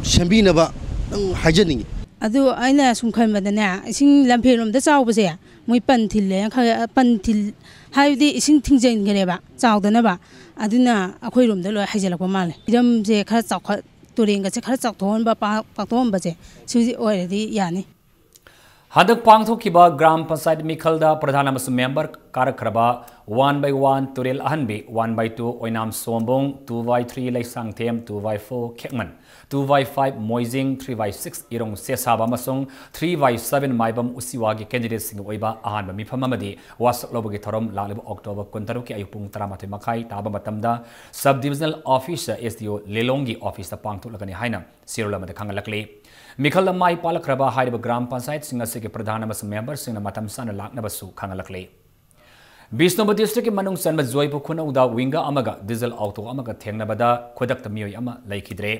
ꯁꯦꯝꯕꯤꯅꯕ ꯈꯤꯇꯪ ꯍꯥꯏꯖꯅꯤꯡꯉꯤ꯫ ꯑꯗꯨ ꯑꯩꯅ ꯁꯨꯝ ꯈꯟꯕꯗꯅꯦ, ꯏꯁꯤꯡ ꯂꯝꯐꯦꯜꯂꯣꯝꯗ ꯆꯥꯎꯕꯁꯦ, ꯃꯣꯏ ꯄꯟ ꯊꯤꯜꯂꯦꯅ ꯈꯜꯂꯦ, ꯄꯟ ꯊꯤꯜ-, ꯍꯥꯏꯕꯗꯤ ꯏꯁꯤꯡ ꯊꯤꯡꯖꯤꯟꯈ꯭ꯔꯦꯕ ꯆꯥꯎꯗꯅꯕ, ꯑꯗꯨꯅ ꯑꯩꯈꯣꯏꯔꯣꯝꯗ ꯂꯣꯏ ꯍꯩꯖꯤꯜꯂꯛꯄ ꯃꯥꯜꯂꯦ꯫ ꯏꯔꯝꯁꯦ ꯈꯔ ꯆꯥꯎꯈꯠ-, ꯇꯨꯔꯦꯟꯒꯁꯦ ꯈꯔ ꯆꯥꯎꯊꯣꯛꯍꯟꯕ, ꯄꯥ-, ꯄꯥꯛꯊꯣꯛꯍꯟꯕꯁꯦ, ꯁꯤꯗꯤ ꯑꯣꯏꯔꯗꯤ ꯌꯥꯅꯤ꯫ ꯍꯟꯗꯛ ꯄꯥꯡꯊꯣꯛꯈꯤꯕ ꯒ꯭ꯔꯥꯝ ꯄꯟꯆꯥꯌꯠ ꯃꯤꯈꯜꯗ ꯄ꯭ꯔꯙꯥꯟ ꯑꯃꯁꯨꯡ ꯃꯦꯝꯕꯔ ꯀꯥꯔꯛꯈ꯭ꯔꯕ one by one ꯇꯨꯔꯦꯜ ꯑꯍꯟꯕꯤ, one by two Oinam ꯁꯣꯝꯕꯨꯡ, two by three Leishangthem, two by four ꯈꯦꯛꯃꯟ, two by five Moijing, three by six ꯏꯔꯣꯡ ꯁꯦꯁꯥꯕ ꯑꯃꯁꯨꯡ three by seven ꯃꯥꯏꯕꯝ ꯎꯆꯤꯋꯥꯒꯤ candidateꯁꯤꯡꯒꯤ ꯑꯣꯏꯕ ꯑꯍꯥꯟꯕ ꯃꯤꯐꯝ ꯑꯃꯗꯤ ꯋꯥꯁꯛ ꯂꯧꯕꯒꯤ ꯊꯧꯔꯝ ꯂꯥꯛꯂꯤꯕ October ꯀꯨꯟꯇꯔꯨꯛꯀꯤ ꯑꯌꯨꯛ ꯄꯨꯡ ꯇꯔꯥꯃꯥꯊꯣꯏ ꯃꯈꯥꯏ ꯇꯥꯕ ꯃꯇꯝꯗ Sub Divisional Officer, S D O, ꯂꯤꯂꯣꯡꯒꯤ officeꯇ ꯄꯥꯡꯊꯣꯛꯂꯒꯅꯤ ꯍꯥꯏꯅ ꯆꯦꯔꯣꯜ ꯑꯃꯗ ꯈꯪꯍꯜꯂꯛꯂꯤ꯫ ꯃꯤꯈꯜꯗ ꯃꯥꯏ ꯄꯥꯛꯂꯛꯈ꯭ꯔꯕ ꯍꯥꯏꯔꯤꯕ ꯒ꯭ꯔꯥꯝ ꯄꯟꯆꯥꯌꯠꯁꯤꯡ ꯑꯁꯤꯒꯤ ꯄ꯭ꯔꯙꯥꯟ ꯑꯃꯁꯨꯡ memberꯁꯤꯡꯅ ꯃꯇꯝ ꯆꯥꯅ ꯂꯥꯛꯅꯕꯁꯨ ꯈꯪꯍꯜꯂꯛꯂꯤ꯫ ꯕꯤꯁꯅꯨꯄꯨꯔ districtꯀꯤ ꯃꯅꯨꯡ ꯆꯟꯕ ꯖꯣꯏꯄꯨꯔ ꯈꯨꯅꯧꯗ winger ꯑꯃꯒ diesel auto ꯑꯃꯒ ꯊꯦꯡꯅꯕꯗ ꯈꯨꯗꯛꯇ ꯃꯤꯑꯣꯏ ꯑꯃ ꯂꯩꯈꯤꯗ꯭ꯔꯦ꯫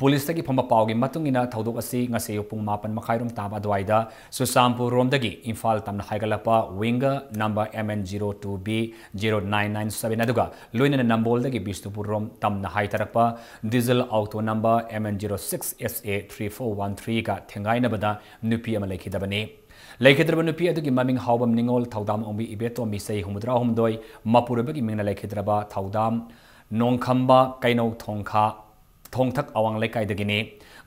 ꯄꯨꯂꯤꯁꯇꯒꯤ ꯐꯪꯕ ꯄꯥꯎꯒꯤ ꯃꯇꯨꯡ ꯏꯟꯅ ꯊꯧꯗꯣꯛ ꯑꯁꯤ ꯉꯁꯤ ꯑꯌꯨꯛ ꯄꯨꯡ ꯃꯥꯄꯟ ꯃꯈꯥꯏꯔꯣꯝ ꯇꯥꯕ ꯑꯗꯨꯋꯥꯏꯗ ꯆꯨꯔꯆꯥꯟꯄꯨꯔ ꯔꯣꯝꯗꯒꯤ ꯏꯝꯐꯥꯜ ꯇꯝꯅ ꯍꯥꯏꯒꯠꯂꯛꯄ winger number M N zero two B zero nine nine seven ꯑꯗꯨꯒ ꯂꯣꯏꯅꯅ ꯅꯝꯕꯣꯜꯗꯒꯤ ꯕꯤꯁꯅꯨꯄꯨꯔ ꯔꯣꯝ ꯇꯝꯅ ꯍꯥꯏꯊꯔꯛꯄ diesel auto number M N zero six S A three four one threeꯒ ꯊꯦꯡꯒꯥꯏꯅꯕꯗ ꯅꯨꯄꯤ ꯑꯃ ꯂꯩꯈꯤꯗꯕꯅꯤ꯫ ꯂꯩꯈꯤꯗ꯭ꯔꯕ ꯅꯨꯄꯤ ꯑꯗꯨꯒꯤ ꯃꯃꯤꯡ ꯍꯥꯎꯕꯝ ꯅꯤꯉꯣꯜ, ꯊꯧꯗꯥꯝ ꯑꯣꯡꯕꯤ ꯏꯕꯦꯇꯣꯝꯕꯤ, ꯆꯍꯤ ꯍꯨꯝꯐꯨꯇꯔꯥꯍꯨꯝꯗꯣꯏ, ꯃꯄꯨꯔꯣꯏꯕꯒꯤ ꯃꯤꯡꯅ ꯂꯩꯈꯤꯗ꯭ꯔꯕ ꯊꯧꯗꯥꯝ ꯅꯣꯡꯈꯝꯕ ꯀꯩꯅꯧ ꯊꯣꯡꯈꯥ, ꯊꯣꯡꯊꯛ ꯑꯋꯥꯡ ꯂꯩꯀꯥꯏꯗꯒꯤꯅꯤ꯫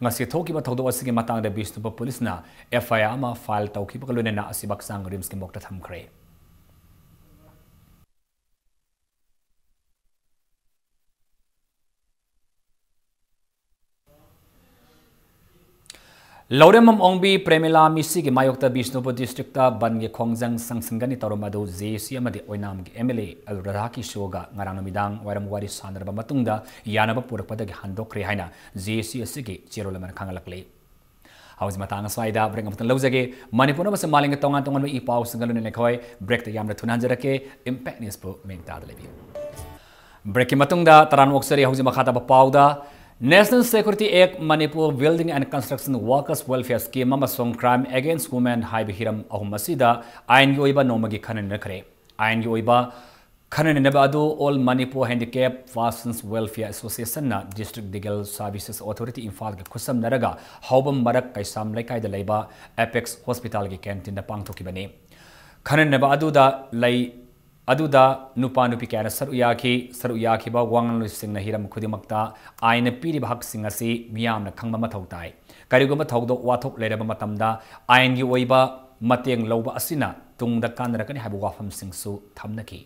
ꯉꯁꯤ ꯊꯣꯛꯈꯤꯕ ꯊꯧꯗꯣꯛ ꯑꯁꯤꯒꯤ ꯃꯇꯥꯡꯗ ꯕꯤꯁꯅꯨꯄꯨꯔ ꯄꯨꯂꯤꯁꯅ F I R ꯑꯃ file ꯇꯧꯈꯤꯕꯒ ꯂꯣꯏꯅꯅ ꯑꯁꯤꯕ ꯍꯛꯆꯥꯡ RIMSꯀꯤ morgueꯇ ꯊꯝꯈ꯭ꯔꯦ꯫ ꯂꯧꯔꯦꯝꯕꯝ ꯑꯣꯡꯕꯤ ꯄ꯭ꯔꯦꯃꯤꯂꯥ ꯃꯤꯁꯤꯒꯤ ꯃꯥꯌꯣꯛꯇ ꯕꯤꯁꯅꯨꯄꯨꯔ districtꯇ ꯕꯟꯒꯤ ꯈꯣꯡꯖꯪ ꯆꯪꯁꯤꯟꯒꯅꯤ ꯇꯧꯔꯝꯕ ꯑꯗꯨ J A C ꯑꯃꯗꯤ ꯑꯣꯏꯅꯥꯝꯒꯤ M L A L Radha ꯀꯤꯁꯣꯔꯒ ꯉꯔꯥꯡ ꯅꯨꯃꯤꯗꯥꯡ ꯋꯥꯏꯔꯝ ꯋꯥꯔꯤ ꯁꯥꯟꯅꯔꯕ ꯃꯇꯨꯡꯗ ꯌꯥꯅꯕ ꯄꯨꯔꯛꯄꯗꯒꯤ ꯍꯟꯗꯣꯛꯈ꯭ꯔꯦ ꯍꯥꯏꯅ J A C ꯑꯁꯤꯒꯤ ꯆꯦꯔꯣꯜ ꯑꯃꯅ ꯈꯪꯍꯜꯂꯛꯂꯤ꯫ ꯍꯧꯖꯤꯛ ꯃꯇꯥꯡ ꯑꯁ꯭ꯋꯥꯏꯗ break ꯑꯃꯇꯪ ꯂꯧꯖꯒꯦ꯫ ꯃꯅꯤꯄꯨꯔ ꯑꯃꯁꯨꯡ ꯃꯥꯂꯦꯝꯒꯤ ꯇꯣꯉꯥꯟ ꯇꯣꯉꯥꯟꯕ ꯏ ꯄꯥꯎꯁꯤꯡꯒ ꯂꯣꯏꯅꯅ ꯑꯩꯈꯣꯏ breakꯇ ꯌꯥꯝꯅ ꯊꯨꯅ ꯍꯟꯖꯔꯛꯀꯦ꯫ Impact Newsꯄꯨ ꯃꯤꯡ ꯇꯥꯗ ꯂꯩꯕꯤꯌꯨ꯫ Breakꯀꯤ ꯃꯇꯨꯡꯗ ꯇꯔꯥꯝꯅ ꯑꯣꯛꯆꯔꯤ꯫ ꯍꯧꯖꯤꯛ ꯃꯈꯥ ꯇꯥꯕ ꯄꯥꯎꯗ, National Security Act, Manipur Building and Construction Workers Welfare Scheme ꯑꯃꯁꯨꯡ Crime Against Women ꯍꯥꯏꯕ ꯍꯤꯔꯝ ꯑꯍꯨꯝ ꯑꯁꯤꯗ ꯑꯥꯏꯟꯒꯤ ꯑꯣꯏꯕ ꯅꯣꯡꯃꯒꯤ ꯈꯟꯅ ꯅꯩꯅꯈ꯭ꯔꯦ꯫ ꯑꯥꯏꯟꯒꯤ ꯑꯣꯏꯕ ꯈꯟꯅ ꯅꯩꯅꯕ ꯑꯗꯨ All Manipur Handicap Persons Welfare Associationꯅ District Legal Services Authority ꯏꯝꯐꯥꯜꯒ ꯈꯨꯠꯁꯝꯅꯔꯒ ꯍꯥꯎꯕꯝ ꯃꯔꯛ ꯀꯩꯁꯥꯝ ꯂꯩꯀꯥꯏꯗ ꯂꯩꯕ Apex Hospitalꯒꯤ canteenꯗ ꯄꯥꯡꯊꯣꯛꯈꯤꯕꯅꯤ꯫ ꯈꯟꯅ ꯅꯩꯅꯕ ꯑꯗꯨꯗ ꯂꯩ, ꯑꯗꯨꯗ ꯅꯨꯄꯥ ꯅꯨꯄꯤ ꯀꯌꯥꯅ ꯁꯔꯨꯛ ꯌꯥꯈꯤ꯫ ꯁꯔꯨꯛ ꯌꯥꯈꯤꯕ ꯋꯥ ꯉꯥꯡꯂꯣꯏꯁꯤꯡꯅ ꯍꯤꯔꯝ ꯈꯨꯗꯤꯡꯃꯛꯇ ꯑꯥꯏꯟꯅ ꯄꯤꯔꯤꯕ ꯍꯛꯁꯤꯡ ꯑꯁꯤ ꯃꯤꯌꯥꯝꯅ ꯈꯪꯕ ꯃꯊꯧ ꯇꯥꯏ꯫ ꯀꯔꯤꯒꯨꯝꯕ ꯊꯧꯗꯣꯛ ꯋꯥꯊꯣꯛ ꯂꯩꯔꯕ ꯃꯇꯝꯗ ꯑꯥꯏꯟꯒꯤ ꯑꯣꯏꯕ ꯃꯇꯦꯡ ꯂꯧꯕ ꯑꯁꯤꯅ ꯇꯨꯡꯗ ꯀꯥꯟꯅꯔꯛꯀꯅꯤ ꯍꯥꯏꯕ ꯋꯥꯐꯝꯁꯤꯡꯁꯨ ꯊꯝꯅꯈꯤ꯫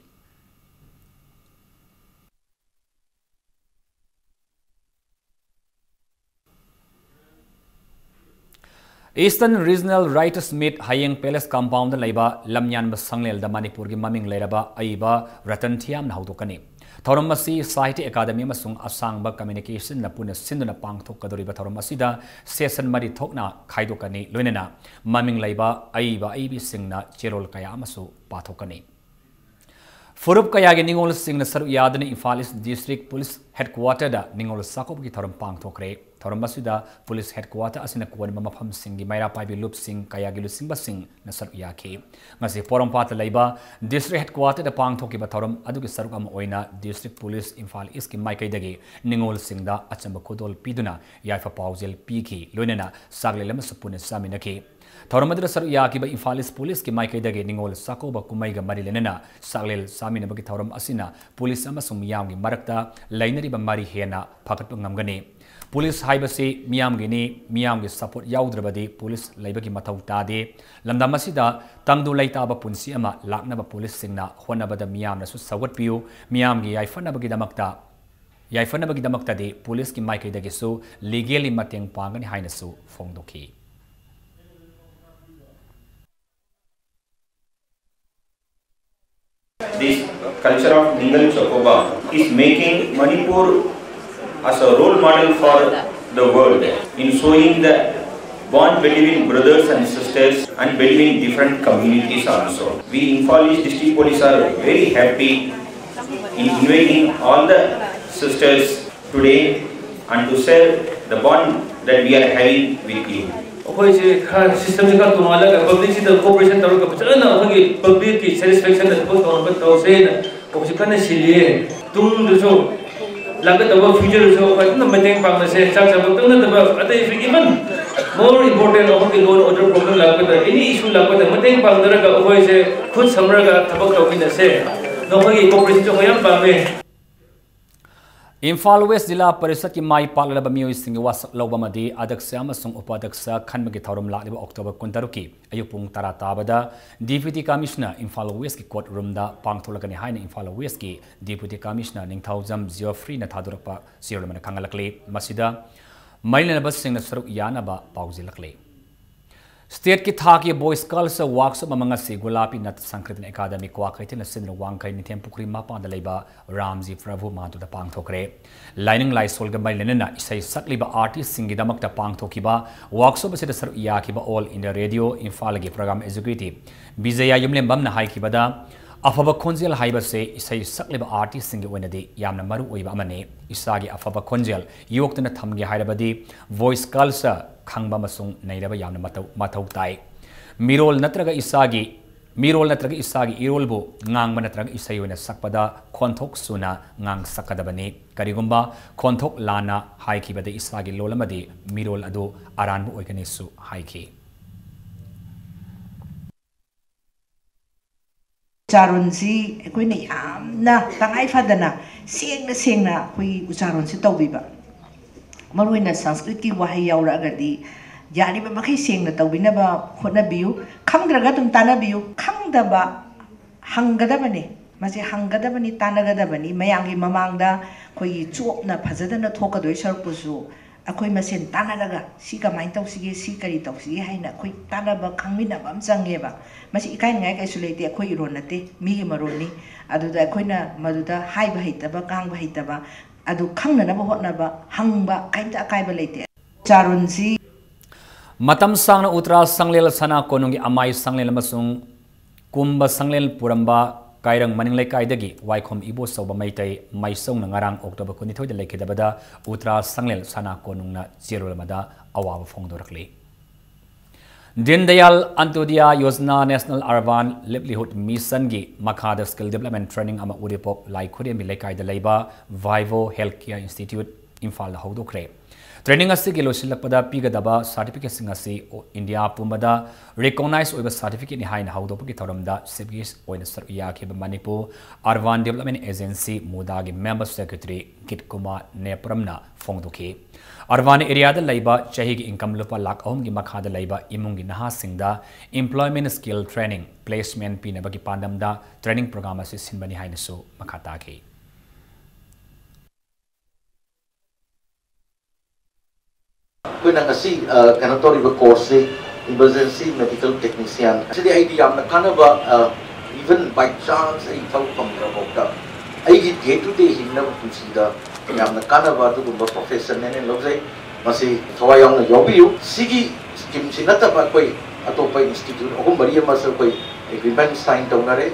Eastern Regional Writers Meet ꯍꯌꯦꯡ Palace Compound ꯗ ꯂꯩꯕ ꯂꯝꯌꯥꯟꯕ ꯁꯪꯂꯦꯜꯗ ꯃꯅꯤꯄꯨꯔꯒꯤ ꯃꯃꯤꯡ ꯂꯩꯔꯕ ꯑꯏꯕ ꯔꯇꯟ ꯊꯤꯌꯥꯝꯅ ꯍꯧꯗꯣꯛꯀꯅꯤ꯫ ꯊꯧꯔꯝ ꯑꯁꯤ ꯁꯥꯍꯤꯇ꯭ꯌ ꯑꯦꯀꯥꯗꯃꯤ ꯑꯃꯁꯨꯡ ꯑꯁꯥꯡꯕ ꯀꯝꯃ꯭ꯌꯨꯅꯤꯀꯦꯁꯟꯅ ꯄꯨꯟꯅ ꯁꯤꯟꯗꯨꯅ ꯄꯥꯡꯊꯣꯛꯀꯗꯧꯔꯤꯕ ꯊꯧꯔꯝ ꯑꯁꯤꯗ session ꯃꯔꯤ ꯊꯣꯛꯅ ꯈꯥꯏꯗꯣꯛꯀꯅꯤ꯫ ꯂꯣꯏꯅꯅ ꯃꯃꯤꯡ ꯂꯩꯕ ꯑꯏꯕ ꯑꯏꯕꯤꯁꯤꯡꯅ ꯆꯦꯔꯣꯜ ꯀꯌꯥ ꯑꯃꯁꯨ ꯄꯥꯊꯣꯛꯀꯅꯤ꯫ ꯐꯨꯔꯨꯞ ꯀꯌꯥꯒꯤ ꯅꯤꯉꯣꯜꯁꯤꯡꯅ ꯁꯔꯨꯛ ꯌꯥꯗꯨꯅ ꯏꯝꯐꯥꯜ ꯏꯁ ꯗꯤꯁꯇ꯭ꯔꯤꯛ ꯄꯨꯂꯤꯁ ꯍꯦꯗꯀ꯭ꯋꯥꯇꯔꯗ ꯅꯤꯉꯣꯜ ꯆꯥꯛꯀꯧꯕꯒꯤ ꯊꯧꯔꯝ ꯄꯥꯡꯊꯣꯛꯈ꯭ꯔꯦ꯫ ꯊꯧꯔꯝ ꯑꯁꯤꯗ ꯄꯨꯂꯤꯁ ꯍꯦꯗꯀ꯭ꯋꯥꯇꯔ ꯑꯁꯤꯅ ꯀꯣꯟꯕ ꯃꯐꯝꯁꯤꯡꯒꯤ ꯃꯩꯔꯥ ꯄꯥꯏꯕꯤ ꯂꯨꯞꯁꯤꯡ ꯀꯌꯥꯒꯤ ꯂꯨꯆꯤꯡꯕꯁꯤꯡꯅ ꯁꯔꯨꯛ ꯌꯥꯈꯤ꯫ ꯉꯁꯤ ꯄꯣꯔꯣꯝꯄꯥꯠꯇ ꯂꯩꯕ ꯗꯤꯁꯇ꯭ꯔꯤꯛ ꯍꯦꯗꯀ꯭ꯋꯥꯇꯔꯗ ꯄꯥꯡꯊꯣꯛꯈꯤꯕ ꯊꯧꯔꯝ ꯑꯗꯨꯒꯤ ꯁꯔꯨꯛ ꯑꯃ ꯑꯣꯏꯅ ꯗꯤꯁꯇ꯭ꯔꯤꯛ ꯄꯨꯂꯤꯁ ꯏꯝꯐꯥꯜ ꯏꯁꯀꯤ ꯃꯥꯏꯀꯩꯗꯒꯤ ꯅꯤꯉꯣꯜꯁꯤꯡꯗ ꯑꯆꯝꯕ ꯈꯨꯗꯣꯜ ꯄꯤꯗꯨꯅ ꯌꯥꯏꯐ ꯄꯥꯎꯖꯦꯜ ꯄꯤꯈꯤ꯫ ꯂꯣꯏꯅꯅ ꯆꯥꯛꯂꯦꯟ ꯑꯃꯁꯨ ꯄꯨꯟꯅ ꯆꯥꯃꯤꯟꯅꯈꯤ꯫ ꯊꯧꯔꯝ ꯑꯗꯨꯗ ꯁꯔꯨꯛ ꯌꯥꯈꯤꯕ ꯏꯝꯐꯥꯜ ꯏꯁ ꯄꯨꯂꯤꯁꯀꯤ ꯃꯥꯏꯀꯩꯗꯒꯤ ꯅꯤꯉꯣꯜ ꯆꯥꯛꯀꯧꯕ ꯀꯨꯝꯍꯩꯒ ꯃꯔꯤ ꯂꯩꯅꯅ ꯆꯥꯛꯂꯦꯟ ꯆꯥꯃꯤꯟꯅꯕꯒꯤ ꯊꯧꯔꯝ ꯑꯁꯤꯅ ꯄꯨꯂꯤꯁ ꯑꯃꯁꯨꯡ ꯃꯤꯌꯥꯝꯒꯤ ꯃꯔꯛꯇ ꯂꯩꯅꯔꯤꯕ ꯃꯔꯤ ꯍꯦꯟꯅ ꯐꯒꯠꯄ ꯉꯝꯒꯅꯤ꯫ ꯄꯨꯂꯤꯁ ꯍꯥꯏꯕꯁꯤ ꯃꯤꯌꯥꯝꯒꯤꯅꯤ, ꯃꯤꯌꯥꯝꯒꯤ ꯁꯄꯣꯔꯠ ꯌꯥꯎꯗ꯭ꯔꯕꯗꯤ ꯄꯨꯂꯤꯁ ꯂꯩꯕꯒꯤ ꯃꯊꯧ ꯇꯥꯗꯦ꯫ ꯂꯝꯗꯝ ꯑꯁꯤꯗ ꯇꯪꯗꯨ ꯂꯩꯇꯥꯕ ꯄꯨꯟꯁꯤ ꯑꯃ ꯂꯥꯛꯅꯕ ꯄꯨꯂꯤꯁꯁꯤꯡꯅ ꯍꯣꯠꯅꯕꯗ ꯃꯤꯌꯥꯝꯅꯁꯨ ꯁꯧꯒꯠꯄꯤꯌꯨ꯫ ꯃꯤꯌꯥꯝꯒꯤ ꯌꯥꯏꯐꯅꯕꯒꯤꯗꯃꯛꯇ, ꯌꯥꯏꯐꯅꯕꯒꯤꯗꯃꯛꯇꯗꯤ ꯄꯨꯂꯤꯁꯀꯤ ꯃꯥꯏꯀꯩꯗꯒꯤꯁꯨ ꯂꯤꯒꯦꯜꯂꯤ ꯃꯇꯦꯡ ꯄꯥꯡꯒꯅꯤ ꯍꯥꯏꯅꯁꯨ ꯐꯣꯡꯗꯣꯛꯈꯤ꯫ This culture of Ningal Chakoba is making Manipur as a role model for the world in showing the bond between brothers and sisters and between different communities also. We Imphal East District Police are very happy in inviting all the sisters today and to share the bond that we are having with you. ꯑꯩꯈꯣꯏꯁꯦ ꯈꯔ system ꯁꯦ ꯈꯔ ꯇꯣꯉꯥꯜꯂꯒ public ꯁꯤꯗ cooperation ꯇꯧꯔꯒ ꯐꯖꯅ ꯑꯩꯈꯣꯏꯒꯤ public ꯀꯤ satisfaction ꯗ ꯊꯕꯛ ꯇꯧꯅꯕ ꯇꯧꯁꯦꯅ ꯑꯩꯈꯣꯏꯁꯦ ꯀꯟꯅ ꯁꯤꯜꯂꯤꯌꯦ꯫ ꯇꯨꯡꯗꯁꯨ ꯂꯥꯛꯀꯗꯕ future ꯗꯁꯨ ꯑꯩꯈꯣꯏ ꯐꯖꯅ ꯃꯇꯦꯡ ꯄꯥꯡꯅꯁꯦ꯫ ꯆꯥꯛ ꯆꯥꯕ ꯈꯛꯇꯪ ꯅꯠꯇꯕ ꯑꯇꯩꯁꯨ even more important ꯑꯩꯈꯣꯏꯒꯤ law and order problem ꯂꯥꯛꯄꯗ, any issue ꯂꯥꯛꯄꯗ ꯃꯇꯦꯡ ꯄꯥꯡꯅꯔꯒ ꯑꯩꯈꯣꯏꯁꯦ ꯈꯨꯠ ꯁꯝꯅꯔꯒ ꯊꯕꯛ ꯇꯧꯃꯤꯟꯅꯁꯦ꯫ ꯅꯈꯣꯏꯒꯤ cooperation ꯁꯨ ꯑꯩꯈꯣꯏ ꯌꯥꯝ ꯄꯥꯝꯃꯦ꯫ ꯏꯝꯐꯥꯜ ꯋꯦꯁ ꯖꯤꯂꯥ ꯄꯔꯤꯁꯠꯀꯤ ꯃꯥꯏ ꯄꯥꯛꯂꯕ ꯃꯤꯑꯣꯏꯁꯤꯡꯒꯤ ꯋꯥꯁꯛ ꯂꯧꯕ ꯑꯃꯗꯤ ꯑꯗꯛꯁ ꯑꯃꯁꯨꯡ ꯎꯄꯥꯗꯛꯁ ꯈꯟꯕꯒꯤ ꯊꯧꯔꯝ ꯂꯥꯛꯂꯤꯕ ꯑꯣꯛꯇꯣꯕꯔ ꯀꯨꯟꯇꯔꯨꯛꯀꯤ ꯑꯌꯨꯛ ꯄꯨꯡ ꯇꯔꯥ ꯇꯥꯕꯗ Deputy Commissioner ꯏꯝꯐꯥꯜ ꯋꯦꯁꯀꯤ ꯀꯣꯔꯠ ꯔꯨꯝꯗ ꯄꯥꯡꯊꯣꯛꯂꯒꯅꯤ ꯍꯥꯏꯅ ꯏꯝꯐꯥꯜ ꯋꯦꯁꯀꯤ Deputy Commissioner ꯅꯤꯡꯊꯧꯖꯝ ꯖꯤꯑꯣꯐ꯭ꯔꯤꯅ ꯊꯥꯗꯣꯔꯛꯄ ꯆꯦꯔꯣꯜ ꯑꯃꯅ ꯈꯪꯍꯜꯂꯛꯂꯤ꯫ ꯃꯁꯤꯗ ꯃꯔꯤ ꯂꯩꯅꯕꯁꯤꯡꯅ ꯁꯔꯨꯛ ꯌꯥꯅꯕ ꯄꯥꯎꯖꯦꯜꯂꯛꯂꯤ꯫ ꯁ꯭ꯇꯦꯠꯀꯤ ꯊꯥꯛꯀꯤ ꯚꯣꯏꯁ ꯀꯜꯆꯔ ꯋꯥꯔꯛꯁꯣꯞ ꯑꯃ ꯉꯁꯤ ꯒꯨꯂꯥꯄꯤ ꯅꯥꯠ ꯁꯪꯀ꯭ꯔꯤꯇꯟ ꯑꯦꯀꯥꯗꯃꯤ ꯀ꯭ꯋꯥꯀꯩꯊꯦꯜ ꯁꯤꯟꯗ꯭ꯔ ꯋꯥꯡꯈꯩ ꯅꯤꯡꯊꯦꯝ ꯄꯨꯈ꯭ꯔꯤ ꯃꯄꯥꯟꯗ ꯂꯩꯕ ꯔꯥꯝꯖꯤ ꯄ꯭ꯔꯚꯨ ꯃꯥꯟꯗꯨꯗ ꯄꯥꯡꯊꯣꯛꯈ꯭ꯔꯦ꯫ ꯂꯥꯏꯅꯤꯡ ꯂꯥꯏꯁꯣꯜꯒ ꯃꯔꯤ ꯂꯩꯅꯅ ꯏꯁꯩ ꯁꯛꯂꯤꯕ ꯑꯥꯔꯇꯤꯁꯁꯤꯡꯒꯤꯗꯃꯛꯇ ꯄꯥꯡꯊꯣꯛꯈꯤꯕ ꯋꯥꯔꯛꯁꯣꯞ ꯑꯁꯤꯗ ꯁꯔꯨꯛ ꯌꯥꯈꯤꯕ All India Radio ꯏꯝꯐꯥꯜꯒꯤ program executive ꯕꯤꯖꯌꯥ ꯌꯨꯝꯂꯦꯝꯕꯝꯅ ꯍꯥꯏꯈꯤꯕꯗ, ꯑꯐꯕ ꯈꯣꯟꯖꯦꯜ ꯍꯥꯏꯕꯁꯦ ꯏꯁꯩ ꯁꯛꯂꯤꯕ ꯑꯥꯔꯇꯤꯁꯁꯤꯡꯒꯤ ꯑꯣꯏꯅꯗꯤ ꯌꯥꯝꯅ ꯃꯔꯨ ꯑꯣꯏꯕ ꯑꯃꯅꯤ꯫ ꯏꯁꯥꯒꯤ ꯑꯐꯕ ꯈꯣꯟꯖꯦꯜ ꯌꯣꯛꯇꯨꯅ ꯊꯝꯒꯦ ꯍꯥꯏꯔꯕꯗꯤ ꯚꯣꯏꯁ ꯀꯜꯆꯔ ꯈꯪꯕ ꯑꯃꯁꯨꯡ ꯅꯩꯅꯕ ꯌꯥꯝꯅ ꯃꯊꯧ, ꯃꯊꯧ ꯇꯥꯏ꯫ ꯃꯤꯔꯣꯜ ꯅꯠꯇ꯭ꯔꯒ ꯏꯁꯥꯒꯤ, ꯃꯤꯔꯣꯜ ꯅꯠꯇ꯭ꯔꯒ ꯏꯁꯥꯒꯤ ꯏꯔꯣꯜꯕꯨ ꯉꯥꯡꯕ ꯅꯠꯇ꯭ꯔꯒ ꯏꯁꯩ ꯑꯣꯏꯅ ꯁꯛꯄꯗ ꯈꯣꯟꯊꯣꯛ ꯁꯨꯅ ꯉꯥꯡꯁꯛꯀꯗꯕꯅꯤ꯫ ꯀꯔꯤꯒꯨꯝꯕ ꯈꯣꯟꯊꯣꯛ ꯂꯥꯟꯅ ꯍꯥꯏꯈꯤꯕꯗ ꯏꯁꯥꯒꯤ ꯂꯣꯜ ꯑꯃꯗꯤ ꯃꯤꯔꯣꯜ ꯑꯗꯨ ꯑꯔꯥꯟꯕ ꯑꯣꯏꯒꯅꯤꯁꯨ ꯍꯥꯏꯈꯤ꯫ ꯎꯆꯥꯔꯣꯟꯁꯤ ꯑꯩꯈꯣꯏꯅ ꯌꯥꯝꯅ ꯇꯉꯥꯏ ꯐꯗꯅ ꯁꯦꯡꯅ ꯁꯦꯡꯅ ꯑꯩꯈꯣꯏꯒꯤ ꯎꯆꯥꯔꯣꯟꯁꯤ ꯇꯧꯕꯤꯕ, ꯃꯔꯨꯑꯣꯏꯅ ꯁꯪꯁꯀ꯭ꯔꯤꯠꯀꯤ ꯋꯥꯍꯩ ꯌꯥꯎꯔꯛꯑꯒꯗꯤ ꯌꯥꯔꯤꯕ ꯃꯈꯩ ꯁꯦꯡꯅ ꯇꯧꯕꯤꯅꯕ ꯍꯣꯠꯅꯕꯤꯌꯨ꯫ ꯈꯪꯗ꯭ꯔꯒ ꯑꯗꯨꯝ ꯇꯥꯟꯅꯕꯤꯌꯨ꯫ ꯈꯪꯗꯕ ꯍꯪꯒꯗꯕꯅꯤ, ꯃꯁꯤ ꯍꯪꯒꯗꯕꯅꯤ, ꯇꯥꯟꯅꯒꯗꯕꯅꯤ꯫ ꯃꯌꯥꯝꯒꯤ ꯃꯃꯥꯡꯗ ꯑꯩꯈꯣꯏꯒꯤ ꯆꯣꯞꯅ ꯐꯖꯗꯅ ꯊꯣꯛꯀꯗꯣꯏ ꯁꯔꯨꯛꯄꯨꯁꯨ ꯑꯩꯈꯣꯏ ꯃꯁꯦꯟ ꯇꯥꯟꯅꯔꯒ ꯁꯤ ꯀꯃꯥꯏꯅ ꯇꯧꯁꯤꯒꯦ, ꯁꯤ ꯀꯔꯤ ꯇꯧꯁꯤꯒꯦ ꯍꯥꯏꯅ ꯑꯩꯈꯣꯏ ꯇꯥꯟꯅꯕ, ꯈꯪꯃꯤꯟꯅꯕ ꯑꯃ ꯆꯪꯉꯦꯕ꯫ ꯃꯁꯤ ꯏꯀꯥꯏꯅꯤꯡꯉꯥꯏ ꯀꯩꯁꯨ ꯂꯩꯇꯦ, ꯑꯩꯈꯣꯏ ꯏꯔꯣꯟ ꯅꯠꯇꯦ, ꯃꯤꯒꯤ ꯃꯔꯣꯟꯅꯤ꯫ ꯑꯗꯨꯗ ꯑꯩꯈꯣꯏꯅ ꯃꯗꯨꯗ ꯍꯥꯏꯕ ꯍꯩꯇꯕ, ꯉꯥꯡꯕ ꯍꯩꯇꯕ ꯑꯗꯨ ꯈꯪꯅꯅꯕ ꯍꯣꯠꯅꯕ, ꯍꯪꯕ ꯀꯩꯝꯇ ꯑꯀꯥꯏꯕ ꯂꯩꯇꯦ꯫ ꯆꯥꯔꯣꯟꯁꯤ ꯃꯇꯝ ꯁꯥꯡꯅ ꯎꯇ꯭ꯔꯥ ꯁꯪꯂꯦꯜ, ꯁꯅꯥ ꯀꯣꯅꯨꯡꯒꯤ ꯑꯃꯥꯏ ꯁꯪꯂꯦꯜ ꯑꯃꯁꯨꯡ ꯀꯨꯝꯕ ꯁꯪꯂꯦꯟ ꯄꯨꯔꯝꯕ ꯀꯥꯏꯔꯪ ꯃꯅꯤꯡ ꯂꯩꯀꯥꯏꯗꯒꯤ ꯋꯥꯏꯈꯣꯝ ꯏꯕꯣꯆꯧꯕ ꯃꯩꯇꯩ ꯃꯥꯏꯁꯧꯅ ꯉꯔꯥꯡ ꯑꯣꯛꯇꯣꯕꯔ ꯀꯨꯟꯅꯤꯊꯣꯏꯗ ꯂꯩꯈꯤꯗꯕꯗ ꯎꯇ꯭ꯔꯥ ꯁꯪꯂꯦꯟ ꯁꯅꯥ ꯀꯣꯅꯨꯡꯅ ꯆꯦꯔꯣꯜ ꯑꯃꯗ ꯑꯋꯥꯕ ꯐꯣꯡꯗꯣꯔꯛꯂꯤ꯫ ꯗꯤꯟ ꯗꯌꯥꯜ ꯑꯟꯇꯣꯗꯤꯌꯥ ꯌꯣꯖꯅꯥ ꯅꯦꯁꯅꯦꯜ ꯑꯔꯕꯥꯟ ꯂꯤꯚꯂꯤꯍꯨꯗ ꯃꯤꯁꯟꯒꯤ ꯃꯈꯥꯗ ꯁ꯭ꯀꯤꯜ ꯗꯤꯕꯂꯞꯃꯦꯟ ꯇ꯭ꯔꯦꯅꯤꯡ ꯑꯃ ꯎꯔꯤꯄꯣꯛ ꯂꯥꯏꯈꯨꯔꯦꯝꯕꯤ ꯂꯩꯀꯥꯏꯗ ꯂꯩꯕ ꯚꯥꯏꯚꯣ ꯍꯦꯜꯊ ꯀꯦꯌꯔ ꯏꯟꯁꯇꯤꯇ꯭ꯌꯨꯠ ꯏꯝꯐꯥꯜꯗ ꯍꯧꯗꯣꯛꯈ꯭ꯔꯦ꯫ Training ꯑꯁꯤꯒꯤ ꯂꯣꯏꯁꯤꯜꯂꯛꯄꯗ ꯄꯤꯒꯗꯕ certificateꯁꯤꯡ ꯑꯁꯤ ꯏꯟꯗꯤꯌꯥ ꯄꯨꯝꯕꯗ recognized ꯑꯣꯏꯕ certificateꯅꯤ ꯍꯥꯏꯅ ꯍꯧꯗꯣꯛꯄꯒꯤ ꯊꯧꯔꯝꯗ chief guest ꯑꯣꯏꯅ ꯁꯔꯨꯛ ꯌꯥꯈꯤꯕ Manipur Urban Development Agency, MUDAꯒꯤ member secretary ꯒꯤꯠ Kumar ꯅꯦꯄꯨꯔꯝꯅ ꯐꯣꯡꯗꯣꯛꯈꯤ꯫ Urban areaꯗ ꯂꯩꯕ ꯆꯍꯤꯒꯤ income ꯂꯨꯄꯥ ꯂꯥꯈ ꯑꯍꯨꯝꯒꯤ ꯃꯈꯥꯗ ꯂꯩꯕ ꯏꯃꯨꯡꯒꯤ ꯅꯍꯥꯁꯤꯡꯗ employment skill training placement ꯄꯤꯅꯕꯒꯤ ꯄꯥꯟꯗꯝꯗ training program ꯑꯁꯤ ꯁꯤꯟꯕꯅꯤ ꯍꯥꯏꯅꯁꯨ ꯃꯈꯥ ꯇꯥꯈꯤ꯫ ꯑꯩꯈꯣꯏꯅ ꯉꯁꯤ, ꯑ, ꯀꯩꯅꯣ ꯇꯧꯔꯤꯕ courseꯁꯤ Emergency Medical Technician꯫ ꯑꯁꯤꯗꯤ ꯑꯩꯗꯤ ꯌꯥꯝꯅ ꯀꯥꯟꯅꯕ, ꯑ, even by chance ꯑꯩ ꯊꯕꯛ ꯐꯪꯗ꯭ꯔꯐꯥꯎꯗ ꯑꯩꯒꯤ day to day ꯍꯤꯡꯅꯕ ꯄꯨꯟꯁꯤꯗ ꯌꯥꯝꯅ ꯀꯥꯟꯅꯕ ꯑꯗꯨꯒꯨꯝꯕ professionꯅꯦꯅ ꯂꯧꯖꯩ꯫ ꯃꯁꯤ ꯊꯋꯥꯏ ꯌꯥꯎꯅ ꯌꯥꯎꯕꯤꯌꯨ꯫ ꯁꯤꯒꯤ schemeꯁꯤ ꯅꯠꯇꯕ ꯑꯩꯈꯣꯏ ꯑꯇꯣꯞꯄ institute ꯑꯍꯨꯝ ꯃꯔꯤ ꯑꯃꯁꯨ ꯑꯩꯈꯣꯏ agreement sign ꯇꯧꯅꯔꯦ꯫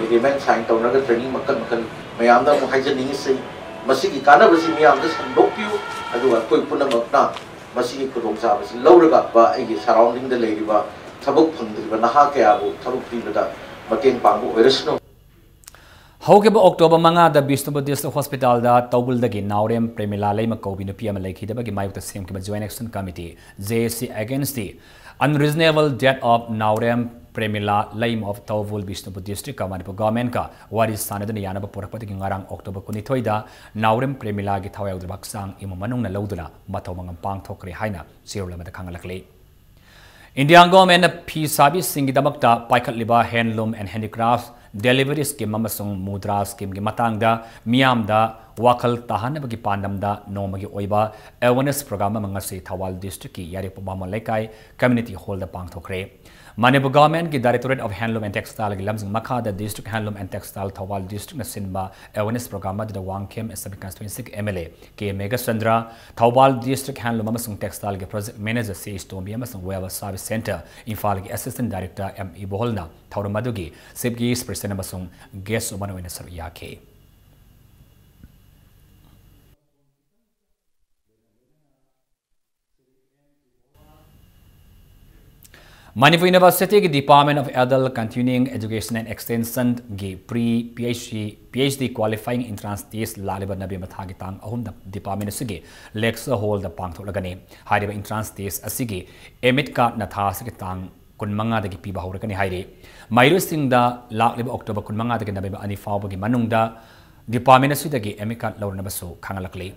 Agreement sign ꯇꯧꯅꯔꯒ training ꯃꯈꯜ ꯃꯈꯜ ꯃꯌꯥꯝꯗ ꯑꯃꯨꯛ ꯍꯥꯏꯖꯅꯤꯡꯉꯤꯁꯤ, ꯃꯁꯤꯒꯤ ꯀꯥꯟꯅꯕꯁꯤ ꯃꯤꯌꯥꯝꯗ ꯁꯟꯗꯣꯛꯄꯤꯌꯨ, ꯑꯗꯨꯒ ꯑꯩꯈꯣꯏ ꯄꯨꯝꯅꯃꯛꯅ ꯃꯁꯤꯒꯤ ꯈꯨꯗꯣꯡꯆꯥꯕꯁꯤ ꯂꯧꯔꯒ ꯑꯩꯒꯤ surroundingꯗ ꯂꯩꯔꯤꯕ ꯊꯕꯛ ꯐꯪꯗ꯭ꯔꯤꯕ ꯅꯍꯥ ꯀꯌꯥꯕꯨ ꯊꯕꯛ ꯄꯤꯕꯗ ꯃꯇꯦꯡ ꯄꯥꯡꯕ ꯑꯣꯏꯔꯁꯅꯨ꯫ ꯍꯧꯈꯤꯕ October ꯃꯉꯥꯗ ꯕꯤꯁꯅꯨꯄꯨꯔ District Hospitalꯗ ꯇꯧꯕꯨꯜꯗꯒꯤ ꯅꯥꯎꯔꯦꯝ ꯄ꯭ꯔꯦꯃꯤꯂꯥ ꯂꯩꯃ ꯀꯧꯕꯤ ꯅꯨꯄꯤ ꯑꯃ ꯂꯩꯈꯤꯗꯕꯒꯤ ꯃꯥꯌꯣꯛꯇ ꯁꯦꯝꯈꯤꯕ Joint Action Committee, J A C, against the unreasonable death of Naorem ꯄ꯭ꯔꯦꯃꯤꯂꯥ Leima of ꯇꯧꯕꯨꯜ, Bishnupur Districtꯀ Manipur Governmentꯀ ꯋꯥꯔꯤ ꯁꯥꯟꯅꯗꯨꯅ ꯌꯥꯅꯕ ꯄꯨꯔꯛꯄꯗꯒꯤ ꯉꯔꯥꯡ October ꯀꯨꯟꯅꯤꯊꯣꯏꯗ ꯅꯥꯎꯔꯦꯝ ꯄ꯭ꯔꯦꯃꯤꯂꯥꯒꯤ ꯊꯋꯥꯏ ꯌꯥꯎꯗ꯭ꯔꯕ ꯍꯛꯆꯥꯡ ꯏꯃꯨꯡ ꯃꯅꯨꯡꯅ ꯂꯧꯗꯨꯅ ꯃꯊꯧ ꯃꯉꯝ ꯄꯥꯡꯊꯣꯛꯈ꯭ꯔꯦ ꯍꯥꯏꯅ ꯆꯦꯔꯣꯜ ꯑꯃꯗ ꯈꯪꯍꯜꯂꯛꯂꯤ꯫ Indian Governmentꯅ fee ꯁꯥꯕꯤꯁꯤꯡꯒꯤꯗꯃꯛꯇ ꯄꯥꯏꯈꯠꯂꯤꯕ Handloom and Handicraft Delivery Scheme ꯑꯃꯁꯨꯡ ꯃꯨꯗ꯭ꯔꯥ Schemeꯒꯤ ꯃꯇꯥꯡꯗ ꯃꯤꯌꯥꯝꯗ ꯋꯥꯈꯜ ꯇꯥꯍꯟꯅꯕꯒꯤ ꯄꯥꯟꯗꯝꯗ ꯅꯣꯡꯃꯒꯤ ꯑꯣꯏꯕ awareness program ꯑꯃ ꯉꯁꯤ ꯊꯧꯕꯥꯜ Districtꯀꯤ ꯌꯥꯏꯔꯤꯄꯣꯛ ꯕꯥꯃꯣꯟ ꯂꯩꯀꯥꯏ Community Hallꯗ ꯄꯥꯡꯊꯣꯛꯈ꯭ꯔꯦ꯫ Manipur Governmentꯀꯤ Directorate of Handloom and Textileꯒꯤ ꯂꯝꯖꯤꯡ ꯃꯈꯥꯗ District Handloom and Textile Thoubal Districtꯅ ꯁꯤꯟꯕ awareness program ꯑꯗꯨꯗ Wangkhem Assembly Constituencyꯒꯤ M L A K Meghachandra, Thoubal District Handloom ꯑꯃꯁꯨꯡ Textileꯒꯤ Project Manager ꯁꯤ ꯇꯣꯝꯕꯤ ꯑꯃꯁꯨꯡ Welfare Service Centre ꯏꯝꯐꯥꯜꯒꯤ Assistant Director ꯑꯦꯝ ꯏꯕꯣꯍꯜꯅ ꯊꯧꯔꯝ ꯑꯗꯨꯒꯤ Chief Guest President ꯑꯃꯁꯨꯡ Guest of Honour ꯑꯣꯏꯅ ꯁꯔꯨꯛ ꯌꯥꯈꯤ꯫ ꯃꯅꯤꯄꯨꯔ ꯌꯨꯅꯤꯚꯔꯁꯤꯇꯤꯒꯤ Department of Adult Continuing Education and Extension ꯒꯤ Pre PhD, PhD Qualifying Entrance Test ꯂꯥꯛꯂꯤꯕ ꯅꯕꯦꯝꯕꯔ ꯊꯥꯒꯤ ꯇꯥꯡ ꯑꯍꯨꯝꯗ department ꯑꯁꯤꯒꯤ lecture hall ꯗ ꯄꯥꯡꯊꯣꯛꯂꯒꯅꯤ꯫ ꯍꯥꯏꯔꯤꯕ entrance test ꯑꯁꯤꯒꯤ admit card ꯅ ꯊꯥ ꯑꯁꯤꯒꯤ ꯇꯥꯡ ꯀꯨꯟꯃꯉꯥꯗꯒꯤ ꯄꯤꯕ ꯍꯧꯔꯒꯅꯤ ꯍꯥꯏꯔꯤ꯫ ꯃꯍꯩꯔꯣꯏꯁꯤꯡꯗ ꯂꯥꯛꯂꯤꯕ October ꯀꯨꯟꯃꯉꯥꯗꯒꯤ ꯅꯕꯦꯝꯕꯔ ꯑꯅꯤ ꯐꯥꯎꯕꯒꯤ ꯃꯅꯨꯡꯗ department ꯑꯁꯤꯗꯒꯤ admit card ꯂꯧꯔꯅꯕꯁꯨ ꯈꯪꯍꯜꯂꯛꯂꯤ꯫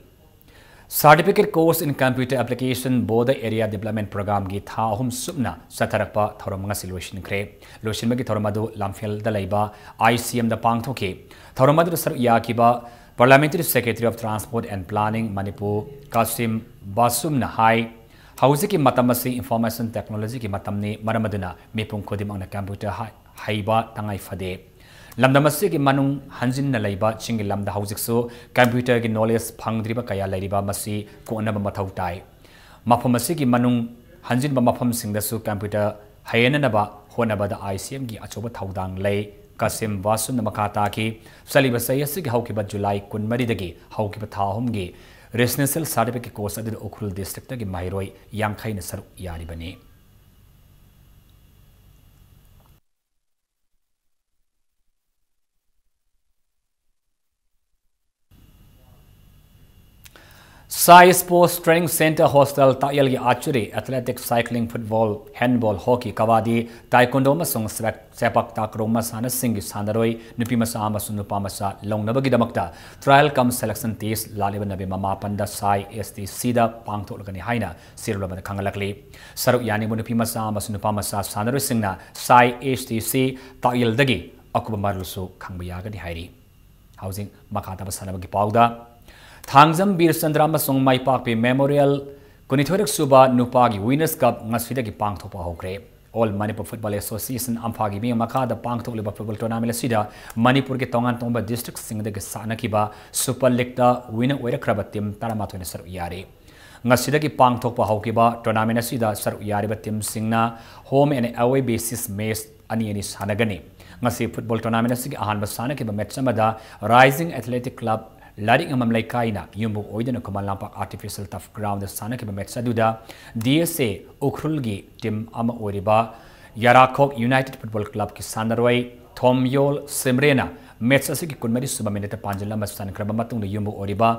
Certificate Course in Computer Application Border Area Development Program ꯒꯤ ꯊꯥ ꯑꯍꯨꯝ ꯁꯨꯞꯅ ꯆꯠꯊꯔꯛꯄ ꯊꯧꯔꯝ ꯉꯁꯤ ꯂꯣꯏꯁꯤꯟꯈ꯭ꯔꯦ꯫ ꯂꯣꯏꯁꯤꯟꯕꯒꯤ ꯊꯧꯔꯝ ꯑꯗꯨ ꯂꯝꯐꯦꯜꯗ ꯂꯩꯕ I C M ꯗ ꯄꯥꯡꯊꯣꯛꯈꯤ꯫ ꯊꯧꯔꯝ ꯑꯗꯨꯗ ꯁꯔꯨꯛ ꯌꯥꯈꯤꯕ Parliamentary Secretary of Transport and Planning Manipur Kasim ꯕꯥꯁꯨꯝꯅ ꯍꯥꯏ, ꯍꯧꯖꯤꯛꯀꯤ ꯃꯇꯝ ꯑꯁꯤ information technology ꯒꯤ ꯃꯇꯝꯅꯤ, ꯃꯔꯝ ꯑꯗꯨꯅ ꯃꯤꯄꯨꯝ ꯈꯨꯗꯤꯡꯃꯛꯅ computer ꯍꯥꯏ-, ꯍꯩꯕ ꯇꯉꯥꯏ ꯐꯗꯦ꯫ ꯂꯝꯗꯝ ꯑꯁꯤꯒꯤ ꯃꯅꯨꯡ ꯍꯟꯖꯤꯟꯅ ꯂꯩꯕ ꯆꯤꯡꯒꯤ ꯂꯝꯗ ꯍꯧꯖꯤꯛꯁꯨ computer ꯒꯤ knowledge ꯐꯪꯗ꯭ꯔꯤꯕ ꯀꯌꯥ ꯂꯩꯔꯤꯕ, ꯃꯁꯤ ꯀꯣꯛꯅꯕ ꯃꯊꯧ ꯇꯥꯏ꯫ ꯃꯐꯝ ꯑꯁꯤꯒꯤ ꯃꯅꯨꯡ ꯍꯟꯖꯤꯟꯕ ꯃꯐꯝꯁꯤꯡꯗꯁꯨ computer ꯍꯩꯍꯟꯅꯅꯕ ꯍꯣꯠꯅꯕꯗ I C M ꯒꯤ ꯑꯆꯧꯕ ꯊꯧꯗꯥꯡ ꯂꯩ꯫ ꯀꯥꯁꯤꯝ ꯕꯥꯁꯨꯝꯅ ꯃꯈꯥ ꯇꯥꯈꯤ, ꯆꯠꯂꯤꯕ ꯆꯍꯤ ꯑꯁꯤꯒꯤ ꯍꯧꯈꯤꯕ July ꯀꯨꯟꯃꯔꯤꯗꯒꯤ ꯍꯧꯈꯤꯕ ꯊꯥ ꯑꯍꯨꯝꯒꯤ Residential Certificate Course ꯑꯗꯨꯗ ꯎꯈ꯭ꯔꯨꯜ district ꯇꯒꯤ ꯃꯍꯩꯔꯣꯏ ꯌꯥꯡꯈꯩꯅ ꯁꯔꯨꯛ ꯌꯥꯔꯤꯕꯅꯤ꯫ ꯁꯥꯏ Sports Training Centre Hostel ꯇꯥꯛꯌꯦꯜꯒꯤ archery, athletics, cycling, football, handball, hockey, kabaddi, taekwondo ꯑꯃꯁꯨꯡ ꯁꯦꯄꯥꯛ, ꯁꯦꯄꯥꯛ ꯇꯥꯀ꯭ꯔꯣ ꯃꯁꯥꯟꯅꯁꯤꯡꯒꯤ ꯁꯥꯟꯅꯔꯣꯏ ꯅꯨꯄꯤ ꯃꯆꯥ ꯑꯃꯁꯨꯡ ꯅꯨꯄꯥ ꯃꯆꯥ ꯂꯧꯅꯕꯒꯤꯗꯃꯛꯇ trial cum selection test ꯂꯥꯛꯂꯤꯕ ꯅꯕꯦꯝꯕꯔ ꯃꯥꯄꯟꯗ ꯁꯥꯏ S T C ꯗ ꯄꯥꯡꯊꯣꯛꯂꯒꯅꯤ ꯍꯥꯏꯅ ꯁꯤꯔꯨꯂꯕꯗ ꯈꯪꯍꯜꯂꯛꯂꯤ꯫ ꯁꯔꯨꯛ ꯌꯥꯅꯤꯡꯕ ꯅꯨꯄꯤ ꯃꯆꯥ ꯑꯃꯁꯨꯡ ꯅꯨꯄꯥ ꯃꯆꯥ ꯁꯥꯟꯅꯔꯣꯏꯁꯤꯡꯅ ꯁꯥꯏ S T C ꯇꯥꯛꯌꯦꯜꯗꯒꯤ ꯑꯀꯨꯞꯄ ꯃꯔꯣꯜꯁꯨ ꯈꯪꯕ ꯌꯥꯒꯅꯤ ꯍꯥꯏꯔꯤ꯫ ꯍꯧꯖꯤꯛ ꯃꯈꯥ ꯇꯥꯕ ꯁꯥꯟꯅꯕꯒꯤ ꯄꯥꯎꯗ, ꯊꯥꯡꯖꯝ ꯕꯤꯔ ꯆꯟꯗ꯭ꯔ ꯑꯃꯁꯨꯡ ꯃꯥꯏꯄꯥꯛꯄꯤ Memorial ꯀꯨꯟꯅꯤꯊꯣꯏꯔꯛ ꯁꯨꯕ ꯅꯨꯄꯥꯒꯤ Winners Cup ꯉꯁꯤꯗꯒꯤ ꯄꯥꯡꯊꯣꯛꯄ ꯍꯧꯈ꯭ꯔꯦ꯫ All Manipur Football Association, ꯑꯝꯐꯥꯒꯤ ꯃꯤꯠꯌꯦꯡ ꯃꯈꯥꯗ ꯄꯥꯡꯊꯣꯛꯂꯤꯕ football tournament ꯑꯁꯤꯗ ꯃꯅꯤꯄꯨꯔꯒꯤ ꯇꯣꯉꯥꯟ ꯇꯣꯉꯥꯟꯕ district ꯁꯤꯡꯗꯒꯤ ꯁꯥꯟꯅꯈꯤꯕ Super League ꯇ winner ꯑꯣꯏꯔꯛꯈ꯭ꯔꯕ team ꯇꯔꯥꯃꯥꯊꯣꯏꯅ ꯁꯔꯨꯛ ꯌꯥꯔꯤ꯫ ꯉꯁꯤꯗꯒꯤ ꯄꯥꯡꯊꯣꯛꯄ ꯍꯧꯈꯤꯕ tournament ꯑꯁꯤꯗ ꯁꯔꯨꯛ ꯌꯥꯔꯤꯕ team ꯁꯤꯡꯅ home and away basis match ꯑꯅꯤ ꯑꯅꯤ ꯁꯥꯟꯅꯒꯅꯤ꯫ ꯉꯁꯤ football tournament ꯑꯁꯤꯒꯤ ꯑꯍꯥꯟꯕ ꯁꯥꯟꯅꯈꯤꯕ match ꯑꯃꯗ Rising Athletic Club ꯂꯥꯏꯔꯤꯛꯉꯝꯃꯝ ꯂꯩꯀꯥꯏꯅ ꯌꯨꯝꯕꯨ ꯑꯣꯏꯗꯨꯅ Khuman Lampak Artificial Turf Ground ꯗ ꯁꯥꯟꯅꯈꯤꯕ match ꯑꯗꯨꯗ D S A ꯎꯈ꯭ꯔꯨꯜꯒꯤ team ꯑꯃ ꯑꯣꯏꯔꯤꯕ ꯌꯥꯔꯥꯈꯣꯛ United Football Club ꯀꯤ ꯁꯥꯟꯅꯔꯣꯏ ꯊꯣꯝꯌꯣꯜ ꯁꯤꯝꯔꯦꯅ match ꯑꯁꯤꯒꯤ ꯀꯨꯟꯃꯔꯤ ꯁꯨꯕ minute ꯇ ꯄꯥꯟꯖꯜ ꯑꯃ ꯆꯟꯈ꯭ꯔꯕ ꯃꯇꯨꯡꯗ ꯌꯨꯝꯕꯨ ꯑꯣꯏꯔꯤꯕ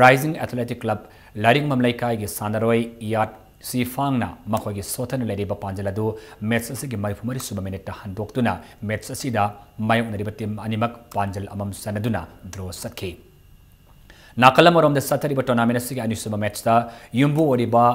Rising Athletic Club ꯂꯥꯏꯔꯤꯛꯉꯝꯃꯝ ꯂꯩꯀꯥꯏꯒꯤ ꯁꯥꯟꯅꯔꯣꯏ ꯏꯌꯥꯠ ꯁꯤꯐꯥꯡꯅ ꯃꯈꯣꯏꯒꯤ ꯁꯣꯠꯊꯅ ꯂꯩꯔꯤꯕ ꯄꯥꯟꯖꯜ ꯑꯗꯨ match ꯑꯁꯤꯒꯤ ꯃꯔꯤꯐꯨ ꯃꯔꯤ ꯁꯨꯕ minute ꯇ ꯍꯟꯗꯣꯛꯇꯨꯅ match ꯑꯁꯤꯗ ꯃꯥꯌꯣꯛꯅꯔꯤꯕ team ꯑꯅꯤꯃꯛ ꯄꯥꯟꯖꯜ ꯑꯃꯃꯝ ꯆꯟꯅꯗꯨꯅ draw ꯆꯠꯈꯤ꯫ ꯅꯥꯀꯜ ꯑꯃꯔꯣꯝꯗ ꯆꯠꯊꯔꯤꯕ tournament ꯑꯁꯤꯒꯤ ꯑꯅꯤꯁꯨꯕ match ꯇ ꯌꯨꯝꯕꯨ ꯑꯣꯏꯔꯤꯕ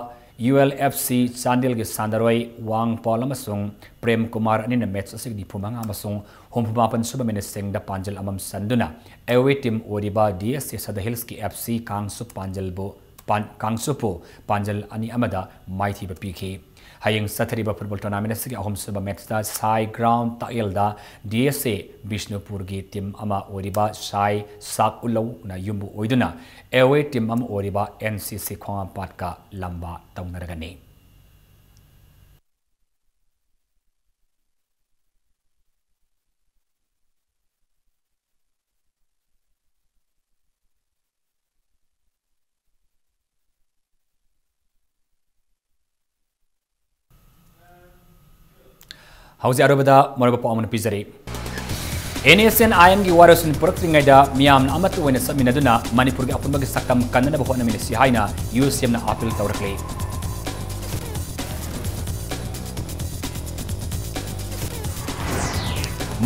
U L F C ꯆꯥꯟꯗꯦꯜꯒꯤ ꯁꯥꯟꯅꯔꯣꯏ ꯋꯥꯡꯄꯥꯜ ꯑꯃꯁꯨꯡ ꯄ꯭ꯔꯦꯝ ꯀꯨꯃꯥꯔ ꯑꯅꯤꯅ match ꯑꯁꯤꯒꯤ ꯅꯤꯐꯨ ꯃꯉꯥ ꯑꯃꯁꯨꯡ ꯍꯨꯝꯐꯨ ꯃꯥꯄꯟ ꯁꯨꯕ minute ꯁꯤꯡꯗ ꯄꯥꯟꯖꯜ ꯑꯃꯃꯝ ꯆꯟꯗꯨꯅ away team ꯑꯣꯏꯔꯤꯕ D S A ꯁꯗ ꯍꯤꯜꯁꯀꯤ F C ꯀꯥꯡꯁꯨꯞ ꯄꯥꯟꯖꯜꯕꯨ ꯄꯥꯟ-, ꯀꯥꯡꯁꯨꯞꯄꯨ ꯄꯥꯟꯖꯜ ꯑꯅꯤ ꯑꯃꯗ ꯃꯥꯏꯊꯤꯕ ꯄꯤꯈꯤ꯫ ꯍꯌꯦꯡ ꯆꯠꯊꯔꯤꯕ football tournament ꯑꯁꯤꯒꯤ ꯑꯍꯨꯝꯁꯨꯕ match ꯇ ꯁꯥꯏ ground ꯇꯥꯛꯌꯦꯜꯗ D S A ꯕꯤꯁꯅꯨꯄꯨꯔꯒꯤ team ꯑꯃ ꯑꯣꯏꯔꯤꯕ ꯁꯥꯏ ꯁꯥꯛ ꯎꯂꯧꯅ ꯌꯨꯝꯕꯨ ꯑꯣꯏꯗꯨꯅ away team ꯑꯃ ꯑꯣꯏꯔꯤꯕ N C C ꯈꯣꯡꯍꯥꯝꯄꯥꯠꯀ ꯂꯝꯕꯥ ꯇꯧꯅꯔꯒꯅꯤ꯫ ꯍꯧꯖꯤꯛ ꯑꯔꯣꯏꯕꯗ ꯃꯔꯨꯑꯣꯏꯕ ꯄꯥꯎ ꯑꯃꯅ ꯄꯤꯖꯔꯤ꯫ N S C N I M ꯒꯤ ꯋꯥꯔꯣꯏꯁꯤꯟ ꯄꯨꯔꯛꯇ꯭ꯔꯤꯉꯩꯗ ꯃꯤꯌꯥꯝꯅ ꯑꯃꯠꯇ ꯑꯣꯏꯅ ꯆꯠꯃꯤꯟꯅꯗꯨꯅ ꯃꯅꯤꯄꯨꯔꯒꯤ ꯑꯄꯨꯟꯕꯒꯤ ꯁꯛꯇꯝ ꯀꯟꯅꯅꯕ ꯍꯣꯠꯅꯃꯤꯟꯅꯁꯤ ꯍꯥꯏꯅ U C M ꯅ appeal ꯇꯧꯔꯛꯂꯤ꯫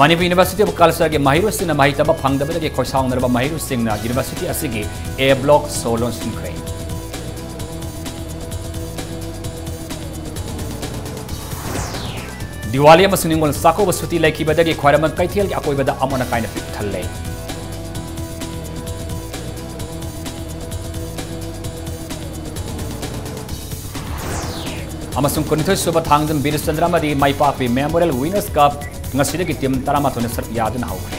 Manipur University of Culture ꯒꯤ ꯃꯍꯩꯔꯣꯏꯁꯤꯡꯅ ꯃꯍꯩ ꯇꯝꯕ ꯐꯪꯗꯕꯗꯒꯤ ꯈꯣꯏꯁꯥꯎꯅꯔꯕ ꯃꯍꯩꯔꯣꯏꯁꯤꯡꯅ university ꯑꯁꯤꯒꯤ A block ꯁꯣ ꯂꯣꯟꯁꯤꯟꯈ꯭ꯔꯦ꯫ ꯗꯤꯋꯥꯂꯤ ꯑꯃꯁꯨꯡ ꯅꯤꯡꯉꯣꯜ ꯆꯥꯛꯀꯧꯕ ꯁꯨꯇꯤ ꯂꯩꯈꯤꯕꯗꯒꯤ ꯈ꯭ꯋꯥꯏꯔꯝꯕꯟ ꯀꯩꯊꯦꯜꯒꯤ ꯑꯀꯣꯏꯕꯗ ꯑꯃꯣꯠ ꯑꯀꯥꯏꯅ ꯄꯤꯛ ꯊꯜꯂꯦ꯫ ꯑꯃꯁꯨꯡ ꯀꯨꯟꯅꯤꯊꯣꯏ ꯁꯨꯕ ꯊꯥꯡꯖꯝ ꯕꯤꯔꯆꯟꯗ꯭ꯔ ꯑꯃꯗꯤ ꯃꯥꯏꯄꯥꯛꯄꯤ Memorial Winners' Cup ꯉꯁꯤꯗꯒꯤ team ꯇꯔꯥꯃꯥꯊꯣꯏꯅ ꯁꯔꯨꯛ ꯌꯥꯗꯨꯅ ꯍꯧꯈ꯭ꯔꯦ꯫